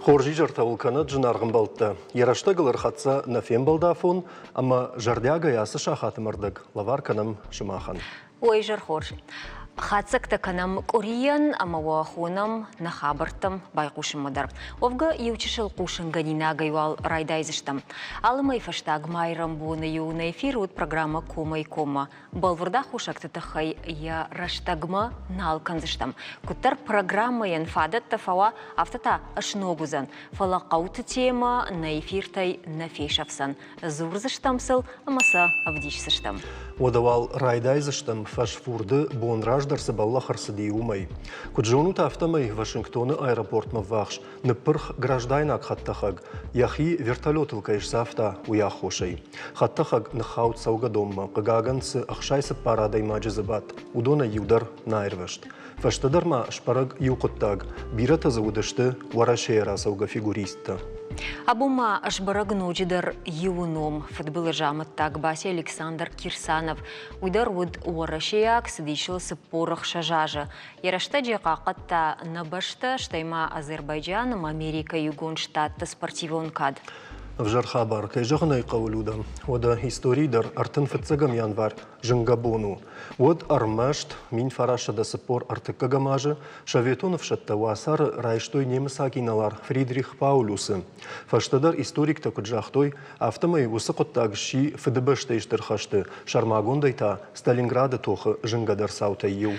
Хорз изӕртӕ уыл кӕнӕд, зынаргъ ӕмбӕлттӕ! Йӕ рӕстӕгыл ӕрхӕццӕ нӕ фембӕлды афон, ӕмӕ зӕрдиагӕй ацы сахаты ӕрдӕг лӕвар кӕнӕм сымахӕн. О, изӕр хорз! Хатдзӕгтӕ кӕнӕм къуырийӕн ӕмӕ уӕ хонӕм нӕ хабӕрттӕм байхъусынмӕ дӕр. Уӕвгӕ, иучысыл хъусынгӕнинагӕй уал райдайдзыстӕм. Алы мӕй фӕстаг майрӕмбоны-иу нӕ эфиры уыд программӕ «Комӕй-коммӕ». Бӕлвырд аххосӕгты тыххӕй йӕ рӕстӕгмӕ нал кӕндзыстӕм. Куыддӕр программӕйӕн фадӕттӕ фӕуа, афтӕ та сног уыдзӕн. Фӕлӕ хъӕуты темӕ нӕ эфиртӕй нӕ фесӕфдзӕн. Дзурдзыстӕм сыл ӕмӕ сӕ ӕвдисдзыстӕм. Уӕдӕ уал райдайдзыстӕм фӕсфурды бон раздӕр цы бӕллӕх ӕрцыди, уымӕй. Куыд зонут, афтӕмӕй Вашингтоны аэропортмӕ ввахс ныппырх граждайнаг хӕдтӕхӕг, йӕхи вертолетыл кӕй сцавта, уый аххосӕй. Хӕдтӕхӕг ныххауд цӕугӕдонмӕ, хъыгагӕн цы 64 адӕймаджы дзы бадт, уыдонӕй иу дӕр нӕ аирвӕзт. Фӕстӕдӕр ма сбӕрӕг иу хъуыддаг, бирӕтӕ дзы уыдысты Уӕрӕсейӕ рацӕугӕ фигуристтӕ. Абон ма сбӕрӕг ноджыдӕр иуы ном фыдбылызы амӕттаг Баси Александр Кирсанов. Уый дӕр уыд уӕрӕсейаг, цыдис ыл 46 азы. Йӕ рӕстӕджы хъахъхъӕдта нӕ бӕстӕ, стӕй ма Азербайджан ӕмӕ Америкӕйы Иугонд Штатты спортивон кад. Ӕвзӕр хабар, кӕй зӕгъын ӕй хъӕуы, Люда. Уӕдӕ историйы дӕр 35 январь зынгӕ бон у. Уӕд ӕрмӕст 1943 азы советон ӕфсӕдтӕ уацары райстой немыцаг инӕлар Фридрих Паулюсы. Фӕстӕдӕр историктӕ куыд загътой, афтӕмӕй уыцы хъуыддаг сси Фыдыбӕстӕйы Стыр хӕсты, сӕрмагондӕй та Сталинграды тохы зынгӕдӕр цаутӕй иу.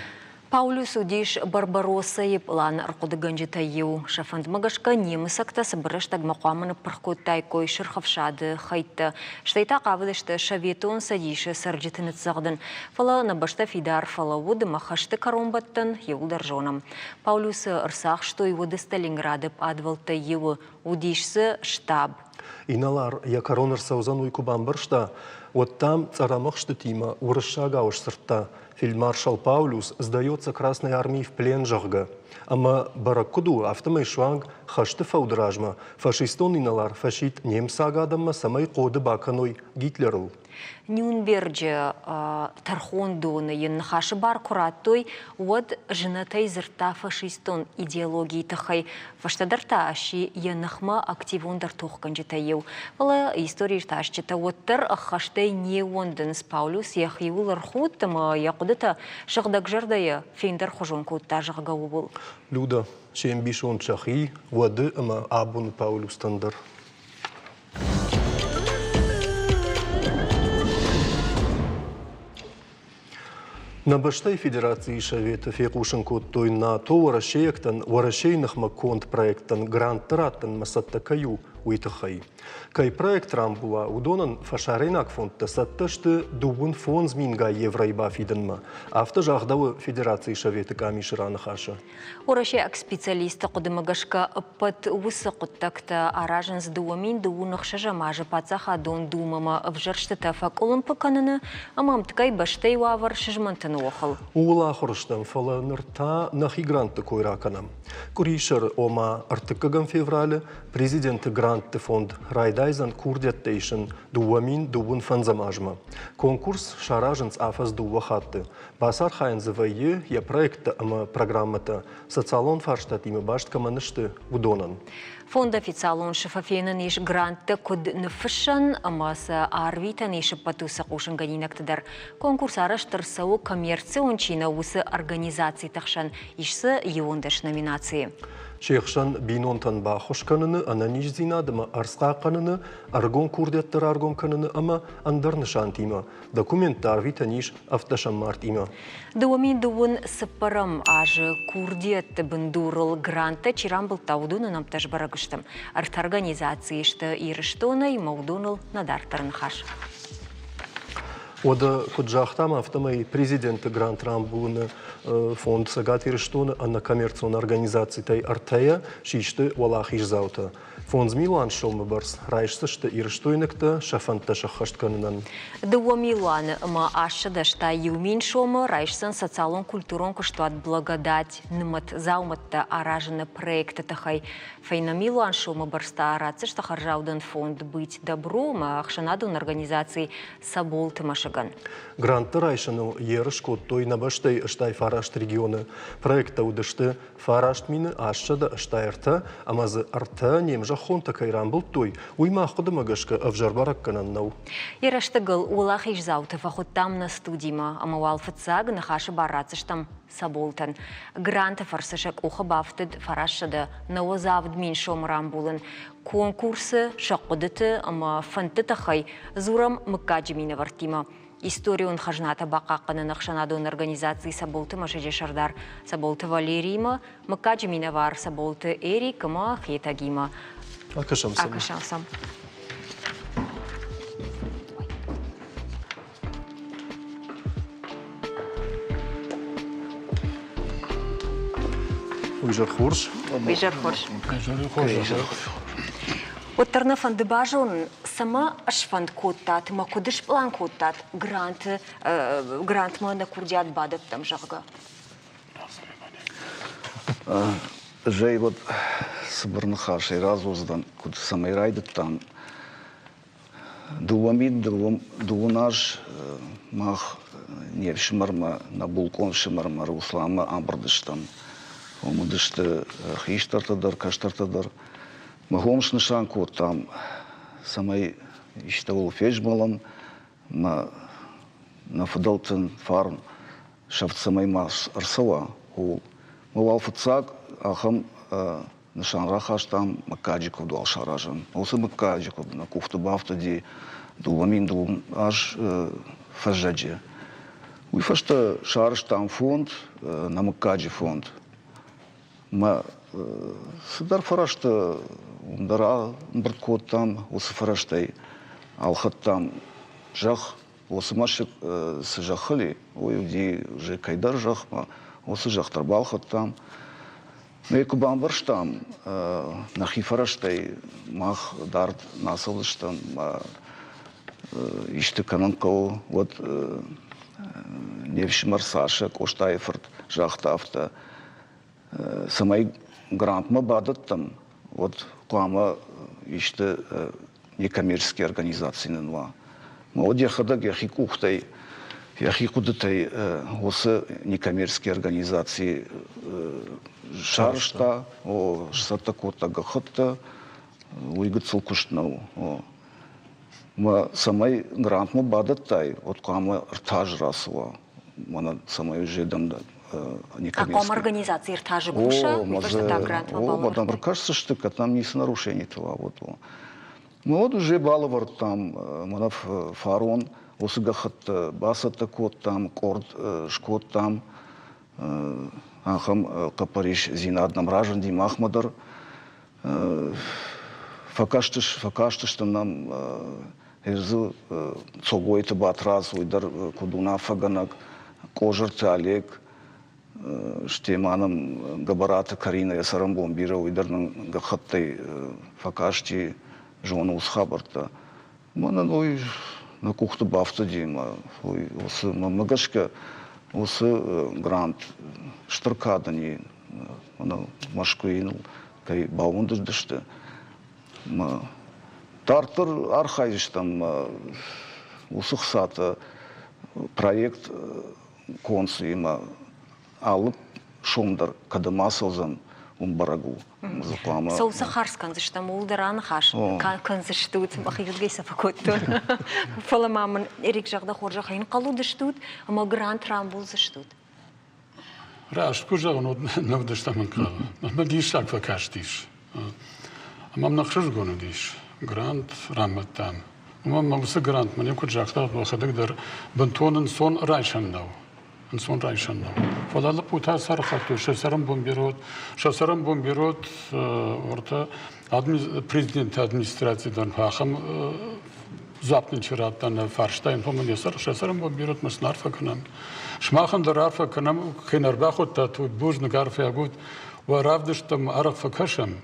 Паулюс уыдис Барбароссайы пъланы ӕрхъуыдыгӕнджытӕй иу. Сӕ фӕндмӕ гӕсгӕ немыцӕгтӕ цыбыр рӕстӕгмӕ хъуамӕ ныппырх кодтаиккой Сырх Ӕфсады хӕйттӕ, стӕй та хъавыдысты Советон Цӕдисы цӕрджыты ныццӕгъдын. Фӕлӕ нӕ бӕстӕ фидар фӕлӕууыд ӕмӕ хӕсты кӕронбӕттӕн иууылдӕр зонӕм. Паулюсы ӕрцахстой уӕды Сталинграды пъадвӕлттӕй иуы, уыдис дзы штаб. Инӕлар йӕ кӕрон ӕрцӕудзӕн, уый куы бамбӕрста, уӕд, дам, цъӕрӕмыхстытимӕ уырыссагау сдзырдта, фельдмаршал Паулюс сдается Красной армии в плен, зӕгъгӕ. Ӕмӕ бӕрӕг куыд у, афтӕмӕй суанг хӕсты фӕуды размӕ фашистон инӕлар фӕсидт немыцаг адӕммӕ, цӕмӕй хъоды бакӕной Гитлерыл. Нюнберджы тӕрхондоны йын ныхасы бар куы радтой, уӕд зынӕтӕй дзырдта фашистон идеологийы тыххӕй. Фӕстӕдӕр та сси йӕ ныхмӕ активондӕр тохгӕнджытӕй иу. Фӕлӕ историиртасджытӕ уӕддӕр ӕххӕстӕй не ууӕндынц, Паулюс йӕхиуыл ӕрхудт ӕмӕ йӕ хъуыдытӕ сыгъдӕгзӕрдӕйӕ фендӕрхуызон кодта, зӕгъгӕ, ууыл. Люда, се мбисонд сӕхи уӕды ӕмӕ абоны Паулюстӕн дӕр. Нӕ бӕстӕйы Федерацийы Советы фехъусын кодтой, НАТО уӕрӕсейӕгтӕн Уӕрӕсейы ныхмӕ конд проекттӕн гранттӕ раттынмӕ цӕттӕ кӕй у, уый тыххӕй. Кӕй проект рамбула, уыдонӕн фӕсарӕйнаг фондтӕ цӕттӕ сты 25 мингай евройы бафидынмӕ. Афтӕ загъдӕуы Федерацийы Советы къамисы раныхасы. Уӕрӕсейаг специалистты хъуыдымӕ гӕсгӕ ӕппӕт уыцы хъуыддӕгтӕ аразынц 2026 азы Паддзахадон Думӕмӕ ӕвзӕрстытӕ фӕкъуылымпы кӕныны ӕмӕ ӕмткӕй бӕстӕйы уавӕр сызмӕнтыны охыл. Ууыл ахуыр стӕм, фӕлӕ ныр та нӕхи грантты кой ракӕнӕм. Къуырисӕры, ома ӕртыккӕгӕм февралы, президенты грантты фонд райдайдзӕн курдиӕттӕ исын 2025 азмӕ. Конкурс саразынц афӕдз дыууӕ хатты. Бацархайӕн дзы вӕййы йӕ проекттӕ ӕмӕ программӕтӕ социалон фарстатимӕ баст кӕмӕн сты, уыдонӕн. Фонд официалон сыфы фенӕн ис гранттӕ куыд ныффыссӕн ӕмӕ сӕ арвитӕн ис ӕппӕт уыцы хъусынгӕнинӕгты дӕр. Конкурс арӕзт ӕрцӕуы коммерцион чи нӕу, уыцы организациты хсӕн, ис дзы 11 номинацийы. Се хсӕн бинонтӕн баххуыс кӕныны, ӕнӕниздзинад ӕмӕ ӕрдз хъахъхъӕныны, ӕргом курдиӕтты раргом кӕныны ӕмӕ ӕндӕр нысантимӕ. Документтӕ арвитӕн ис ӕвддӕсӕм мартъимӕ. 2024 азы курдиӕтты бындурыл гранттӕ чи рамбылдта, уыдоны нӕмттӕ сбӕрӕг сты. Ӕртӕ организацийы сты Ирыстонӕй ӕмӕ уыдоныл нӕ дарддӕр ныхас. Уӕдӕ, куыд загътам, афтӕмӕй президенты грант рамбулыны фонд Цӕгат Ирыстоны ӕнӕкоммерцион организацитӕй ӕртӕйӕ систы уӕлахиздзаутӕ. Фондз милуан сомы бӕрц райсдзысты ирыстойнӕгтӕ сӕ фӕндтӕ сӕххӕст кӕнынӕн. Дыууӕ милуаны ӕмӕ 801 000 сомы райсдзӕн социалон-культурон куыстуат «Благодать» нымӕт дзаумӕттӕ аразыны проекты тыххӕй. Фӕйнӕ милуан сомы бӕрц та ратдзысты хӕрзаудӕн фонд «Быть добру» ӕмӕ ӕхсӕнадон организаци «Соболты мӕсыг». мӕсыгӕн. Грантты райсыныл ерыс кодтой нӕ бӕстӕйы 89 регионы. Проекттӕ уыдысты 9883 ӕмӕ дзы ӕртӕ не мзӕххонтӕ кӕй рамбылдтой, уый мах хъуыдымӕ гӕсгӕ ӕвзӕр бӕрӕггӕнӕн нӕу. Йӕ рӕстӕгыл уӕлахиздзауты фӕхуыдтам нӕ студимӕ ӕмӕ уал фыццаг ныхасы бар ратдзыстӕм Цӕболтӕн. Гранты фӕрцы сӕ къухы бафтыд 997 000 сомы рамбулын. Конкурсы сӕ хъуыдыты ӕмӕ фӕндты тыххӕй дзурӕм мыггаджы минӕвӕрттимӕ. Историон хӕзнатӕ бахъахъхъӕныны ӕхсӕнадон организаци Цӕболты мӕсыджы сӕрдар Цӕболты Валериимӕ, мыггаджы минӕвар Цӕболты Эрик ӕмӕ Хетӕгимӕ. Акӕсӕм сӕм. Акӕсӕм сӕм. Уизӕр хорз. Уизӕр хорз. Уизӕр хорз. Уӕддӕр нӕ фӕнды базонын, цӕмӕ сфӕнд кодтат ӕмӕ куыд спълан кодтат гранты грантмӕ нӕ курдиат бадӕттӕм, зӕгъгӕ? Зӕй вот цыбыр ныхасӕй радзурдзӕн, куыд цӕмӕй райдыдтам. Дыууӕ мин дыууын аз мах не фсымӕрмӕ, нӕ булкъон фсымӕрмӕ Русланмӕ амбырд стӕм. Уым уыдысты хистӕртӕ дӕр, кӕстӕртӕ дӕр. Мӕ хом снысан кодтам, цӕмӕй истӕуыл фезмӕлӕм, мӕ нӕ фыдӕлтӕн фарн сӕфт цӕмӕй ма ӕрцӕуа, ууыл. Мӕ уал фыццаг ахӕм нысан рахастам мыггаджы куывд уал саразын. Уыцы мыггаджы куывд нӕ къухты бафтыди 2002 аз фӕззӕджы. Уый фӕстӕ сарӕзтам фонд, нӕ мыггаджы фонд. Мӕ цыдӕр фӕрӕзтӕ уым дӕр ӕмбырд кодтам, уыцы фӕрӕзтӕй ӕлхӕдтам зӕхх. Уыцы мӕсыг цы зӕххыл и, уый уыди уже кӕйдӕр зӕхмӕ, уыцы зӕхх дӕр балхӕдтам. Нӕ куы бамбӕрстам, нӕхи фӕрӕзтӕй мах дард нӕ ацӕудзыстӕм, исты кӕнын хъӕуы, уӕд не фсымӕр Сашӕ Къостайы фырт загъта афтӕ, цӕмӕй грантмӕ бадӕттӕм, уӕд хъуамӕ исты некоммерческий организаци нын уа. Уӕд йӕхӕдӕг йӕхи къухтӕй, йӕхи хъуыдытӕй уыцы некоммерческий организаци сарӕзта, сцӕттӕ кодта гӕххӕттӕ, уый гыццыл куыст нӕу. Мӕ цӕмӕй грантмӕ бадӕттай, уӕд хъуамӕ ӕртӕ азы рацӕуа, мӕнӕ цӕмӕй уже дӕм некоммерческий. организаци ӕртӕ азы куса, уый фӕстӕ та грантмӕ балӕвӕрдтой. О, ӕркӕсдзысты, кӕд нӕм ницы нарушенийтӕ уа, уӕд. Ну вот уже балӕвӕрдтам, мӕнӕ фарон уыцы гӕххӕттӕ бацӕттӕ кодтам, къорд скодтам. Ахӕм хъӕппӕрисдзинад нӕм разынди махмӕ дӕр. Фӕкастысты нӕм дзы Цогойты Батрадз, уый дӕр куыд уынаффӕгӕнӕг, Къозырты Олег, стӕй ма нӕм Гӕбӕраты Каринӕ йӕ цӕрӕнбон бирӕ, уый дӕр нын гӕххӕттӕй фӕкасти, зоны уыцы хабӕрттӕ. Мӕнӕн уый нӕ къухты бафтыди ӕмӕ уый уыцы, мӕнмӕ гӕсгӕ, уыцы грант стыр кад ын и, мӕнӕ Мӕскуыйы ныл кӕй баууӕндыдысты. Дарддӕр архайдзыстӕм уыцы хцатӕ проект концимӕ алы сом дӕр кӕдӕм ацӕудзӕн, уым бӕрӕг у. Дзы хъуамӕ. Цӕуыл цы хардз кӕндзыстӕм, ууыл дӕр аныхас кӕндзыстут, мӕхирдыгӕй сӕ фӕкодтон. Фӕлӕ ма мын Эрик зӕгъ, дӕ хорзӕхӕй, ӕнхъӕл уыдыстут ӕмӕ грант рамбулдзыстут? Раст куы зӕгъын, уӕд нӕ уыдыстӕм ӕнхъӕл. Мӕнмӕ диссаг фӕкастис. Ӕмӕ мын ӕхсызгон уыдис. Грант рамбылдтам. Уымӕн ӕмӕ уыцы грант мӕнӕн куыд загъта, уӕхӕдӕг дӕр бынтон ӕнцон райсӕн нӕу. Ӕнцон райсӕн нӕу. Фӕлӕ лӕппутӕ сӕрхӕдтой, сӕ цӕрӕнбон бирӕ уыд. Сӕ цӕрӕнбон бирӕ уыд уӕртӕ президенты администраци дӕр ахӕм дзуапп нын чи радта нӕ фарстайӕн, уымӕн йӕ сӕр сӕ цӕрӕнбон бирӕ уыд, ӕмӕ сын арфӕ кӕнӕм. Сымахӕн дӕр арфӕ кӕнӕм, кӕй нӕ ӕрбахуыдтат, уый бузныг арфӕйаг ут. Уӕ равдысттӕм арӕх фӕкӕсӕм,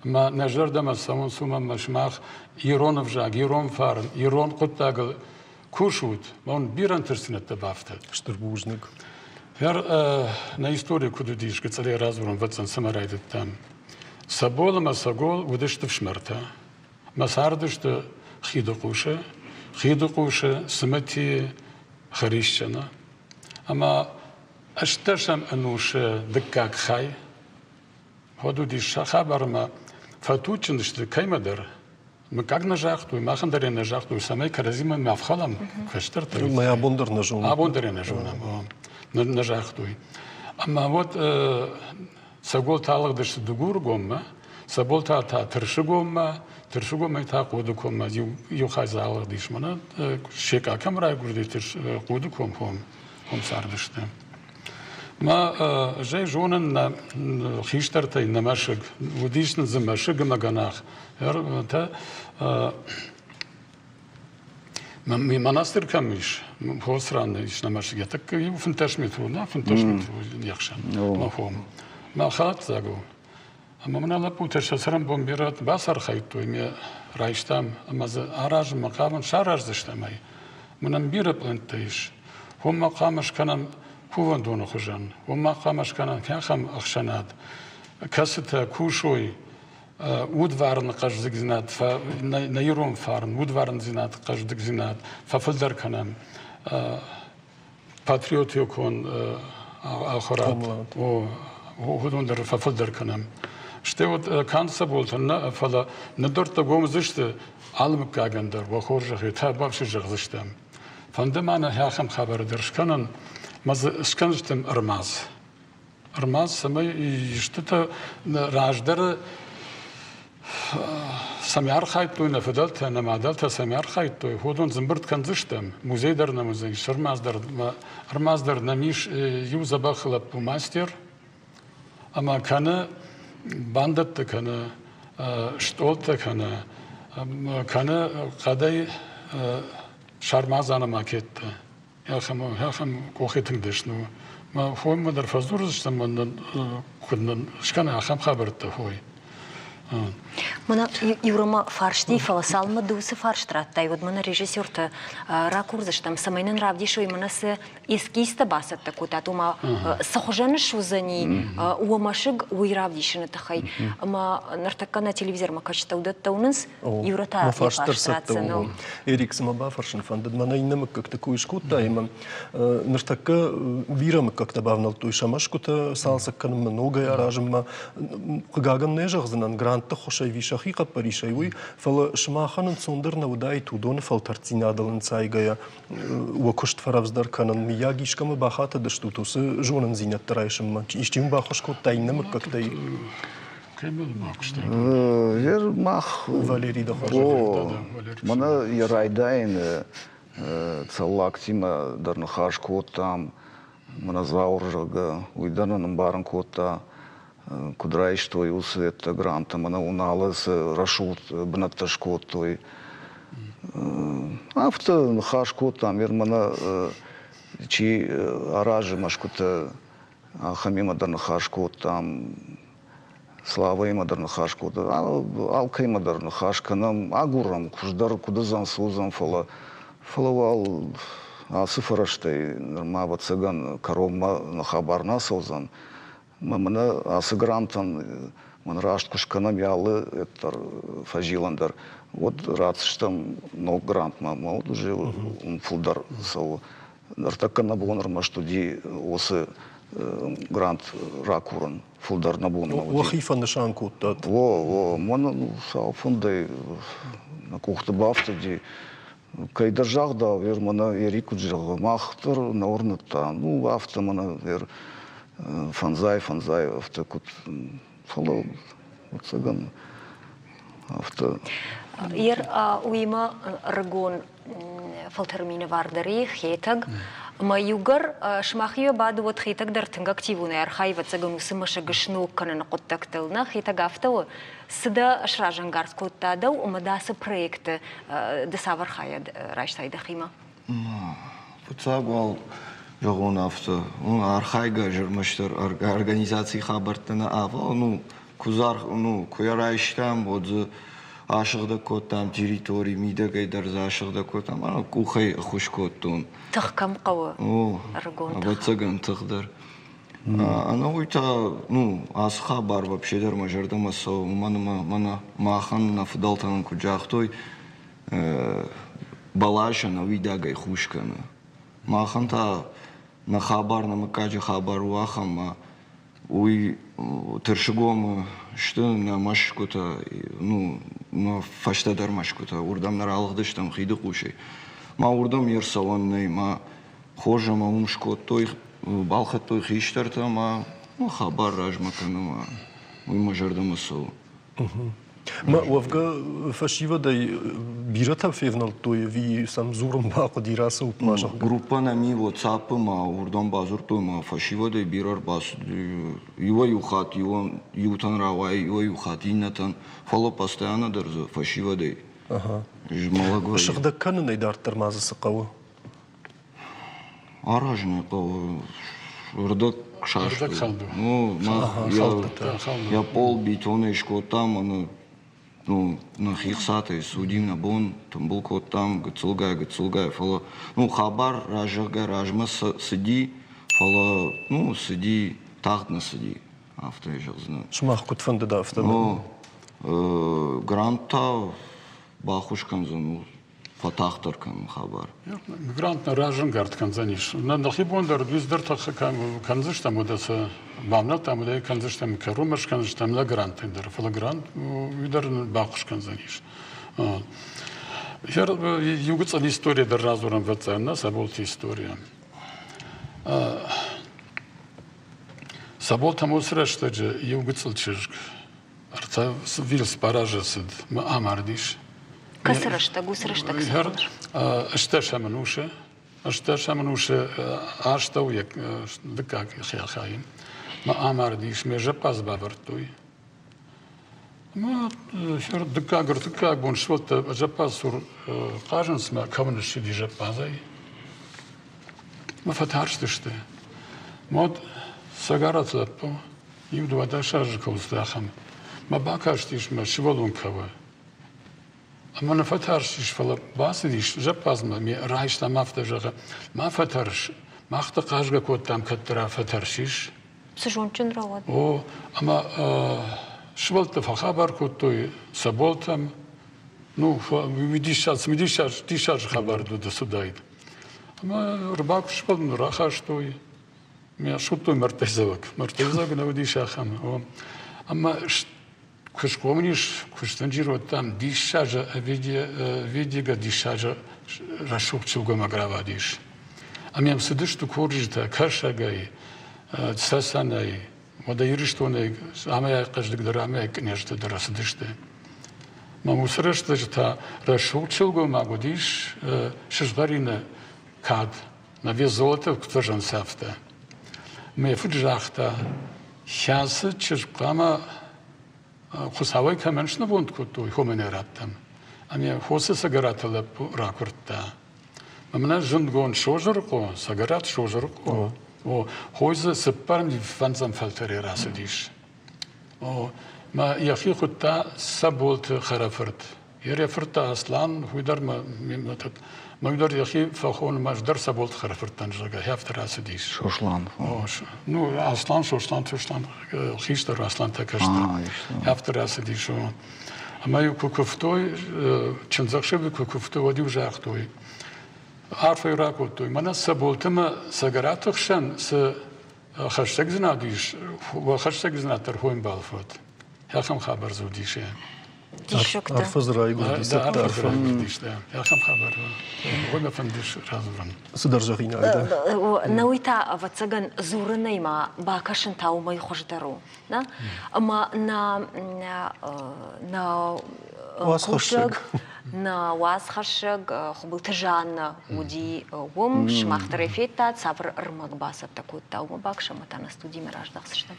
ӕмӕ нӕ зӕрдӕмӕ цӕуынц, уымӕн ӕмӕ сымах ирон ӕвзаг, ирон фарн, ирон хъуыддагыл кусут, ӕмӕ уын бирӕ ӕнтыстдзинӕдтӕ бафтӕд. Стыр бузныг. Ныр нӕ истори куыд уыдис, гыццылӕй радзурын ӕвӕццӕн цӕмӕ райдыдтам. Собол ӕмӕ Согол уыдысты фсымӕртӕ. Мӕ цардысты Хидыхъусы, Хидыхъусы, Цымытийы. Хӕрисджыны. Ӕмӕ ӕстдӕсӕм ӕнусы дыккаг хай уӕд уыдис сӕ хабар ӕмӕ фӕтуджджын сты кӕимӕдӕр. Мыггаг нӕ загътой, махӕн дӕр нӕ загътой, цӕмӕй кӕрӕдзимӕ ма фхӕлӕм кӕстӕртӕ. Мӕ абон дӕр нӕ зонӕм. Абон дӕр нӕ зонӕм, нӕ загътой. Ӕмӕ уӕд Цӕголтӕ алыгъдысты Дыгургоммӕ, Цӕболтӕ та Тырсыгоммӕ, Тырсыгомӕй та Хъодыкоммӕ. Иу хай дзы алыгъдис мӕнӕ Секъа кӕм райгуырди, Хъодыком хом цардысты. Мӕ ӕз зонын нӕ хистӕртӕй нӕ мӕсыг. Уыдис нын дзы мӕсыг ӕмӕ гӕнах. Монастырь кӕм ис, Хосран ис нӕ мӕсыг, йӕ тӕккӕ иу 15 метры, нӕ 15 метры не хсӕн, мӕ хом. Мӕ хӕлӕттаг у. Ӕмӕ мӕнӕ лӕппутӕ сӕ цӕрӕнбон бирӕ бацархайдтой, ме райстам ӕмӕ дзы аразынмӕ хъавын сараздзыстӕм ӕй. Мӕнӕн бирӕ пълӕнттӕ ис. Уым ма хъуамӕ скӕнӕм кувӕндоны хуызӕн, уым ма хъуамӕ скӕнӕм ахӕм ӕхсӕнад, кӕцытӕ кусой удварны хъӕздыгдзинад, нӕ ирон фарн, удварндзинад, хъӕздыгдзинад фӕфылдӕр кӕнӕм патриотикон ахуырад, уыдон дӕр фӕфылдӕр кӕнӕм. Стӕй вот канд Цӕболтӕн нӕ, фӕлӕ ныддӕрдтӕ гом уыдзысты алы мыггагӕн дӕр, уӕ хорзӕхӕй, та бафсы зӕгъдзыстӕм. Фӕнды ма нӕ ахӕм хабары дӕр скӕнын, мӕ дзы скӕндзыстӕм ӕрмадз. Ӕрмӕст цӕмӕй истытӕ раздӕры цӕмӕй архайдтой нӕ фыдӕлтӕ, нӕ мадӕлтӕ цӕмӕй архайдтой, уыдон ӕмбырд кӕндзыстӕм. Музей дӕр нӕм уыдзӕнис, ӕрмадз дӕр нӕм ис иу дзӕбӕх лӕппу мастер ӕмӕ кӕны бандӕттӕ кӕны, стъолтӕ кӕны, кӕны хъӕдӕй сармадзаны макеттӕ. Ахӕм къухи тынг дӕсны у. Мӕ хоймӕ дӕр фӕдзурдзыстӕм, куыд нын скӕна ахӕм хабӕрттӕ хой. Мӕнӕ иуромӕ фарсти, фӕлӕ цалынмӕ ды уыцы фарст радтай, уӕд мӕнӕ режиссертӕ ракурдзыстӕм, цӕмӕй нын равдисой, мӕнӕ цы эскизтӕ бацӕттӕ кодтат, ома цы хуызӕн суыдзӕни уӕ мӕсыг, уый равдисыны тыххӕй. Ӕмӕ ныртӕккӕ нӕ телевизормӕ кӕсджытӕ уыдӕттӕ уынынц, Юра та Мӕ фарст дӕр цӕттӕ у. Эрик, цыма бафӕрсын фӕндыд, мӕнӕ иннӕ мыггӕгты кой скодтай ӕмӕ ныртӕккӕ бирӕ мыггӕгтӕ бавнӕлдтой сӕ мӕсгуытӕ цалцӕг кӕнынмӕ, ногӕй аразынмӕ. Хъыгагӕн нӕ зӕгъдзынӕн, грантты ххуысӕй ӕви сӕхи хъӕппӕрисӕй уый, фӕлӕ сымахӕн ӕнцондӕр нӕ уыдаид уыдоны фӕлтӕрддзинадыл ӕнцайгӕйӕ уӕ куыст фӕрӕвдздӕр кӕнын. Мыййаг искӕмӕ бахатыдыстут уыцы зонындзинӕдтӕ райсынмӕ? Исчи уын баххуыс кодта иннӕ мыггӕгтӕй? Мах Валерий дӕ Мӕнӕ йӕ райдайӕны Цӕллагтимӕ дӕр ныхас кодтам, мӕнӕ Зауыр, зӕгъгӕ, уый дӕр нын ӕмбарын кодта, куыд райстой уыцы ӕддӕ гранттӕ, мӕнӕ Уыналы цы рӕсугъд бынӕттӕ скодтой. Афтӕ ныхас кодтам, мӕнӕ чи аразы мӕсгуытӕ, Ахӕмимӕ дӕр ныхас кодтам, Славӕимӕ дӕр ныхас кодтам, алкӕимӕ дӕр ныхас кӕнӕм, агурӕм, хуыздӕр куыд уыдзӕн, цы уыдзӕн, фӕлӕ, фӕлӕ уал ацы фӕрӕзтӕй нырма, ӕвӕццӕгӕн, кӕронмӕ нӕ хабар нӕ ацӕудзӕн. Мӕ мӕнӕ ацы грантӕн мӕн раст куы скӕнӕм йӕ алы дӕр фӕзилӕн дӕр, уӕд ратдзыстӕм ног грантмӕ ӕмӕ уӕд уже уым фылдӕр цӕуы. Ныртӕккӕ нӕ бон ӕрмӕст уыди уыцы грант ракурын, фылдӕр нӕ бон нӕ уыди. Уӕхи фӕнысан кодтат? О, о, мӕн сау фӕндӕй нӕ къухты бафтыди. Кӕйдӕр загъдау, ер мӕнӕ Эрик куыд зӕгъы, мах дӕр нӕ уырныдта. Ну, афтӕ мӕнӕ ер фӕндзай, фӕндзай, афтӕ куыд, фӕлӕ, ӕцӕгӕн, афтӕ. Ер уыимӕ ӕрыгон фӕлтӕры минӕвар дӕр и Хетӕг. Ӕмӕ иугӕр сымахимӕ бады, уӕд Хетӕг дӕр тынг активонӕй архайы, ӕвӕццӕгӕн, уыцы мӕсыг сног кӕныны хъуыддӕгтыл. Нӕ, Хетӕг афтӕ у, цы дӕ сразӕнгард кодта дӕу ӕмӕ дӕ ацы проекты ды цавӕр хайад райстай дӕхимӕ? Фыццаг уал зӕгъон афтӕ, архайгӕ ӕрмӕстдӕр организацийы хабӕрттӕ нӕ ӕвӕл, ну, куы, ну, куы йӕ райстам, уӕд дзы асыгъдӕг кодтам территори, мидӕгӕй дӕр дзы асыгъдӕг кодтам, ӕмӕ къухӕй ӕххуыс кодтон. Тых кӕм хъӕуы? Ӕрыгон тых. Ӕвӕццӕгӕн, тых дӕр. Ӕнӕуый та, ну, ацы хабар вообще дӕр мӕ зӕрдӕмӕ цӕуы, уымӕн ӕмӕ мӕнӕ махӕн нӕ фыдӕлтӕ нын куыд загътой, бӕлас ӕнӕуидагӕй хус кӕны. Махӕн та нӕ хабар, нӕ мыггаджы хабар у ахӕм, ӕмӕ уый Тырсыгомы сты нӕ мӕсгуытӕ, ну, нӕ фӕстӕдӕр мӕсгуытӕ, уырдӕм нӕ ралыгъдыстӕм хиды хъусӕй. Ма уырдӕм не рцӕуӕн нӕй, ма хорз ӕмӕ уым скодтой, балхӕдтой хистӕртӕ ӕмӕ ну, хабар размӕ кӕны, ма уый мӕ зӕрдӕмӕ цӕуы. Мӕ уӕвгӕ фӕсивӕдӕй бирӕтӕ февнӕлдтой ӕви сӕм дзурын бахъуыди рацӕут ма, зӕгъгӕ? Группӕ нӕм и WhatsApp-ы ма уырдӕм бадзырдтой ма фӕсивӕдӕй бирӕ ӕрбацыд. Иуӕй-иу хатт иутӕн рауайы, иуӕй-иу хатт иннӕтӕн, фӕлӕ постоянно дӕр дзы фӕсивӕдӕй змӕлӕг вӕййы. Сыгъдӕг кӕнынӕй дарддӕр ма дзы цы хъӕуы? Аразын ӕй хъӕуы ӕрдӕг састы. Ну, мах йӕ пъол бетонӕй скодтам ӕмӕ ну, нӕхи хцатӕй суди нӕ бон тымбыл кодтам гыццылгай-гыццылгай, фӕлӕ ну, хабар разӕггӕ размӕ цыди, фӕлӕ ну, цыди, тагъд нӕ цыди, афтӕ зӕгъдзынӕн. Сымах куыд фӕндыд, афтӕ? Ну, грант та баххуыс кӕндзӕн фӕтагъддӕр кӕнын хабар. Грант нӕ разӕнгард кӕндзӕнис. Нӕхи бон дӕр дӕр кӕндзыстӕм, уӕдӕ сӕ бавнӕлдтам, уӕдӕ кӕндзыстӕм, кӕронмӕ скӕндзыстӕм нӕ гранттӕ дӕр, фӕлӕ грант уый дӕр баххуыс кӕндзӕнис. Иу гыццыл история дӕр радзурӕм ӕвӕццӕгӕн, нӕ Саболты история. Саболтӕм уыцы рӕстӕджы иу гыццыл чызг ӕртӕ вилспаразы цыд мӕ амардис. Кӕцы рӕстӕг, уыцы рӕстӕг цы Ӕстдӕсӕм ӕнусы, ӕстдӕсӕм ӕнусы астӕу дыккаг хӕхайы мӕ амардис, ме зӕппадз бавӕрдтой. Ӕмӕ дыккаг, ӕртыккаг бон сывӕллӕттӕ зӕппадз цур хъазынц мӕ кӕуын ссыди зӕппадзӕй. Мӕ фӕтарстысты. Мод Цӕгӕраты лӕппу Иу 12 азы куы уыдзӕн, мӕ бакастис мӕ сывӕллон кӕуы. Ӕмӕ нӕ фӕтарстис, фӕлӕ бацыдис зӕппадзмӕ, ме райстам афтӕ зӕгъы, ма фӕтӕрс, мах дӕ хъазгӕ кодтам, кӕддӕра фӕтӕрсис. Цы зондджын рауад? О, ӕмӕ сывӕллӕттӕ фӕхабар кодтой Цӕболтӕм. Ну, диссаг, цымыдисаг, диссаджы хабар уыд цыдаид. Ӕмӕ ӕрбакуысты рахастой. Мӕ суыдтой мӕрдтӕйдзӕуӕг. Мӕрдтӕйдзӕуӕг нӕ уыдис ахӕм. Ӕмӕ куы схъомыл ис, куы стынджыр уыдтам, диссаджы ӕвидигӕ диссаджы рӕсугъд сылгоймаг рауадис. Ӕмӕ йӕм цыдысты курджытӕ Кӕсӕгӕй, Цӕцӕнӕй, уӕдӕ Ирыстонӕй амӕй хъӕздыгдӕр, амӕй кънйӕзтӕ дӕр цыдысты. Мӕ уыцы рӕстӕджы та рӕсугъд сылгоймаг уыдис сызгъӕрины кад. На вес золота куыд сӕфтӕ. Мӕ фыд загъта, кӕцы чызг хъуамӕ Хуыцауӕй кӕмӕн снывонд кодтой, хомӕн раттӕм. Ӕмӕ хосы Цӕгӕраты лӕппу ракуырдта. Мӕнӕ зындгонд Созырыхъо, Цӕгӕрат Созырыхъо, о, хой дзы цыппӕрм фӕндзӕм фӕлтӕрӕй рацыдис. О, мӕ йӕхи хуыдта Цӕболты хӕрӕфырт. Йӕ фырт Аслан, уый дӕр мӕ мӕ дӕр йӕхи фӕхоны ӕз дӕр Цӕболты хӕрӕфырттӕн, зӕгъгӕ, афтӕ рацыдис. Сослан. Ну, Аслан, Сослан, Сослан, хистӕр Аслан та кӕстӕр. Афтӕ рацыдис. Ӕмӕ-иу куы куывтой, чындзӕхсӕвы куы куывтой, уӕд-иу загътой, арфӕ ракодтой, мӕнӕ Цӕболты мӕ Цӕгӕраты хсӕн цы хӕстӕгдзинад ис, уӕ хӕстӕгдзинад дӕр хойын фӕт. Ахӕм хабар дзы уыдис. Диссӕгтӕ. Арфӕ дзы райгуырди, цӕттӕ арфӕ. Ахӕм хабар уый мӕ фӕндис радзурын. Цыдӕр зӕгъинаг дӕ? Нӕ уый та, ӕвӕццӕгӕн, дзурынӕй ма бакӕсын та уымӕй хуыздӕр у. Нӕ? Ӕмӕ нӕ нӕ кусӕг, нӕ уацхӕссӕг Хуыбылты Жаннӕ уыди уым, сымах дӕр ӕй федтат, цавӕр ӕрмӕг бацӕттӕ кодта, уымӕ бакӕсӕм та нӕ студимӕ раздӕхдзыстӕм.